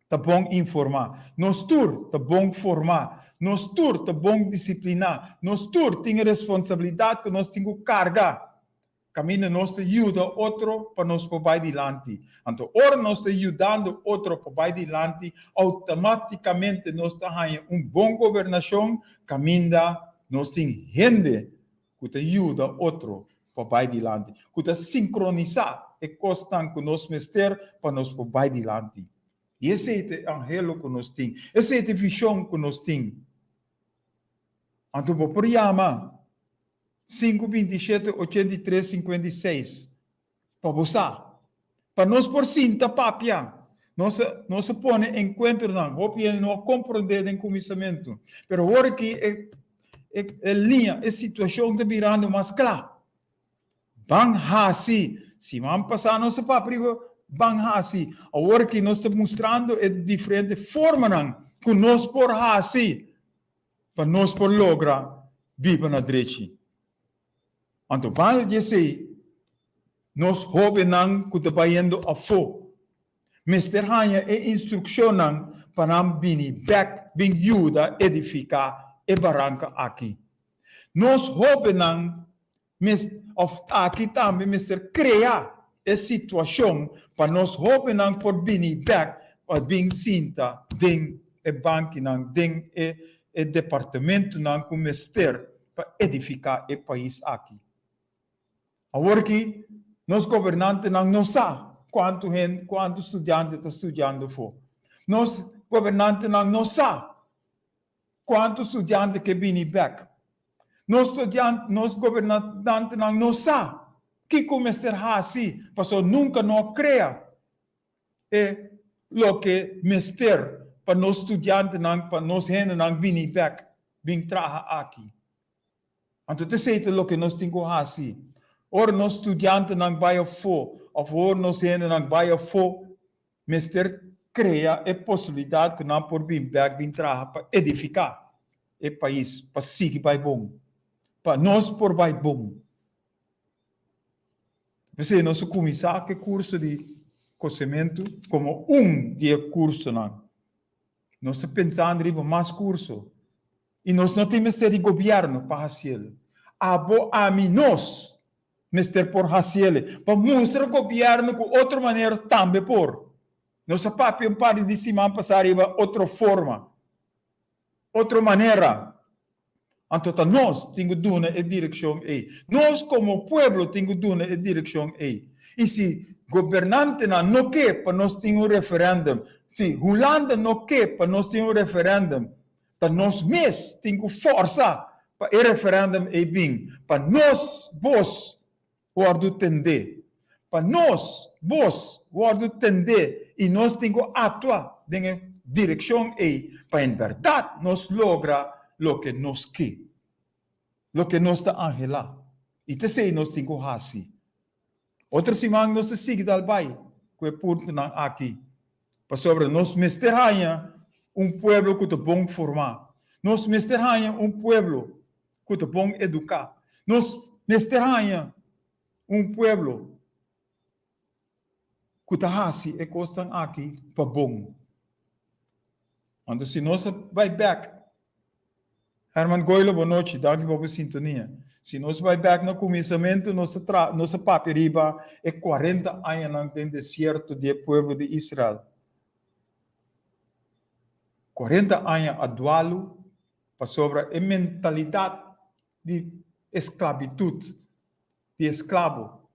ta bon informá, nos tur ta bon formá, nos tur ta bon disipliná, nos tur tin e responsabilidat ku nos tin ku karga. Kaminda nos ta yuda otro pa nos por bai dilanti. Anto ora nos ta yudando otro pa bai dilanti, outomátikamente nos ta haña un bon gobernashon kaminda nos tin hende ku ta yuda otro pa bai dilanti, ku ta sinkronisá e kosnan ku nos mester pa nos por bai dilanti. I esei ta e anhelo ku nos tin, esei ta e vishon ku nos tin. Anto bo por yama Sinku 27 83 56 Pa bo sa. Pa nos por sinta papia. Nos a nos a pone enkuentronan. Hopi hende no a komprondé den kuminsamentu. Pero awor aki e e e liña, e situashon ta birando mas kla. Ban hasi. Siman pasá nos a papia riba ban hasi. Awor aki nos ta mustrando e diferente formanan ku nos por hasi. pa nos por logra biba na drechi. Anto banda di esei, nos hóbennan ku ta bayendo afó mester haña e instrukshonnan pa nan bini bèk bin yuda edifiká e baranka aki. Nos hóbennan Mes of aki tambe mester krea e situashon pa nos hobennan por bini bek pa bin sinta den e bankinan, den e e departamentonan ku mester pa edifiká e pais aki. Awor ki nos gobernantenan no sa kuantu hende, kuantu studiante ta studiando afó. Nos gobernantenan no sa Kuantu studiante ke bini bek? Nos studiante, nos gobernantenan no sa kiko mester hasi pasobra nunka no a krea e loke mester pa nos studiantenan, pa nos hendenan bini bek bin traha aki. Anto t'esei ta loke nos tin ku hasi. Ora nos studiantenan bai afó òf ora nos hendenan bai afó, Mester krea e posibilidat ku nan por bin bèk bin traha pa edifiká e pais pa sigui bai bon, pa nos por bai bon. P'esei nos a kuminsá ku e kurso di kosementu komo un di e kursonan. Nos ta pensando riba mas kurso i nos no tin mester di gobièrnu pa hasiel. Abo, ami, nos Mester por haciele pa mustra gobierno cu otro manera tambe por. Nos a papia un par di siman pasa riba otro forma, otro manera. Anto ta nos tin cu duna e direccion ey. Nos como pueblo tin cu duna e direccion ey. Y si. gobernantenan no ke pa nos tin un referendum, si Hulanda no ke pa nos tin un referendum, ta nos mes tin ku forsa pa e referendum ei bin, pa nos bos wòrdu tendé. Pa nos bos wòrdu tendé i nos tin ku aktua den e direkshon ei pa en bèrdat nos logra loke nos ke. Loke nos ta anhelá. I ta esei nos tin ku hasi. Otro siman nos ta sigui dal bai ku e puntonan aki, pasobra nos mester haña un pueblo ku ta bon formá. Nos mester haña un pueblo ku ta bon eduká. Nos mester haña un pueblo ku ta hasi e kosnan aki pa bon. Anto si nos a bai bèk, Herman Goilo bo nochi, danki pa bo sintonia. Si nos bai bèk na kuminsamentu nos a tra nos a papia riba e kuarenta añanan den desierto di e pueblo di Israel. Kuarenta aña a dualu pasobra e mentalidat di esklabitut di esklabo,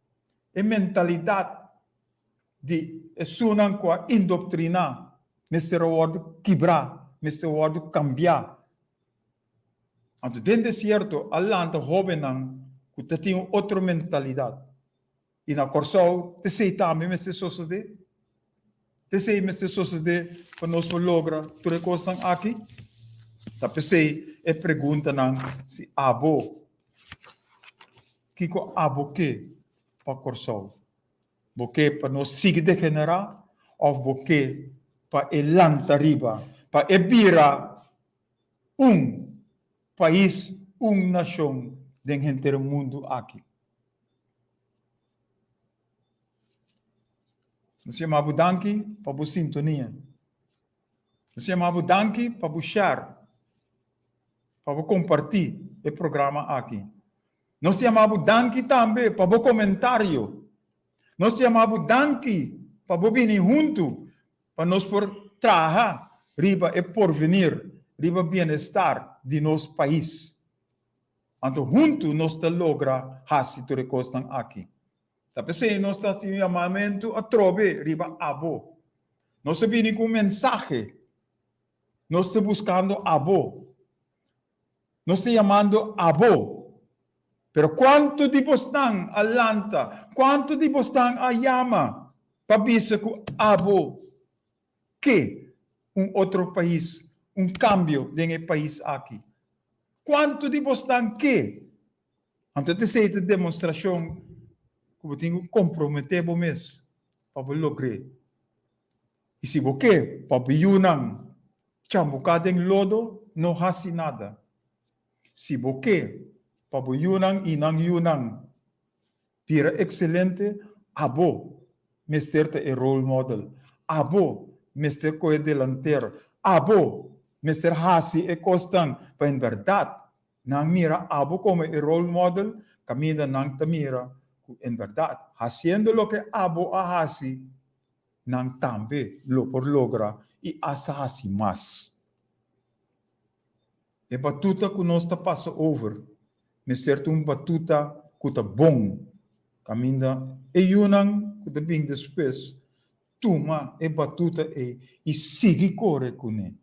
e mentalidat di esunnan ku a indoktriná mester a wòrdu kibrá, mester a wòrdu kambiá. Anto den desierto a lanta hóbennan ku ta tin un otro mentalidat. I na Kòrsou t'esei tambe mester sosodé. T'esei mester sosodé pa nos por logra tur e kosnan aki. Ta p'esei e preguntanan si abo, kiko abo ke pa Kòrsou? Bo ke pa nos sigui degenerá òf bo ke pa e lanta riba, pa e bira un pais, un nashon den henter mundu aki? Nos yama bo danki pa bo sintonia. Nos yama bo danki pa bo share, pa bo kompartí e programa aki. Nos yama bo danki tambe pa bo komentario. Nos yama bo danki pa bo bini huntu pa nos por traha riba e porvenir, riba bienestar di nos pais. Anto huntu nos ta logra hasi tur e kosnan aki. Ta p'esei nos ta hasi un yamamentu atrobe riba abo. Nos a bini ku un mensahe. Nos ta buskando abo. Nos ta yamando abo. Pero kuantu di bosnan a lanta, kuantu di bosnan a yama pa bisa ku abo ke un otro pais, un kambio den e pais aki? Kuantu di bosnan ke? Anto esei ta demostrashon ku bo tin ku komprometé bo mes pa bo logr'é. I si bo ke pa bo yunan chambuká den lodo, no hasi nada. Si bo ke pa bo yunan i nan yunan Bira excelente, abo mester ta e role model, abo mester coge delantero, abo mester haci e cosnan pa en berdad nan mira abo como e role model caminda nan ta mira cu en berdad haciendo loke abo a haci nan tambe lo por logra y hasta haci mas. E batuta ku nos ta pasa over mester ta un batuta ku ta bon, kaminda e yunan ku ta bin despues tuma e batuta ei i sigui kore kuné.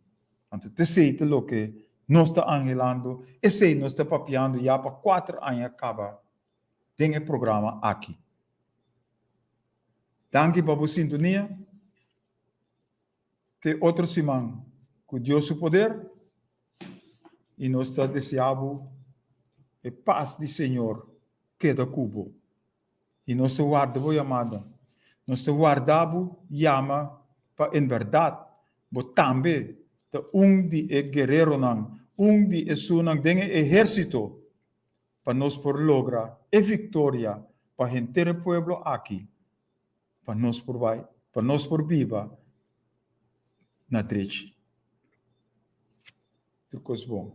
Anto t'esei ta loke nos ta anhelando, esei nos ta papiando ya pa kuater aña kaba den e programa aki. Danki pa bo sintonia. Te otro siman ku Dios su poder i nos ta desea bo e pas di Señor keda ku bo. I nos ta warda bo yamada. Nos ta warda bo yama pa en bèrdat bo tambe ta un di e guereronan, un di esunnan den e ehérsito pa nos por logra e viktoria pa henter e pueblo aki. Pa nos por bai, pa nos por biba na drechi. Tur kos bon.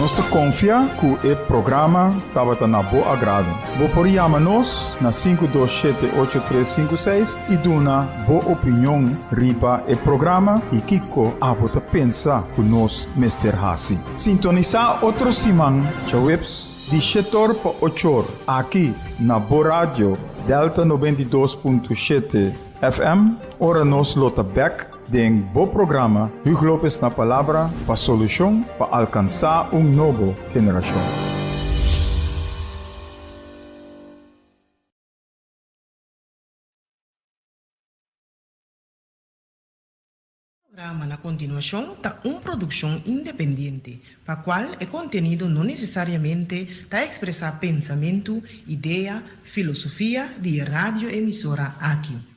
Nos ta konfia ku e programa tabata na bo agrado. Bo por yama nos na 527 8356 i duna bo opinion riba e programa i kiko abo ta pensa ku nos mester hasi. Sintonisá otro siman djaweps di shetor pa ochor aki na bo radio Delta 92.7 FM ora nos lo ta bèk den bo programa Hugo Lopez na Palabra pa solushon pa alkansá un nobo generashon. Programa na kontinuashon ta un produkshon independiente, pa kual e kontenido no nesesariamente ta ekspresá pensamentu, idea, filosofia di e radioemisora aki.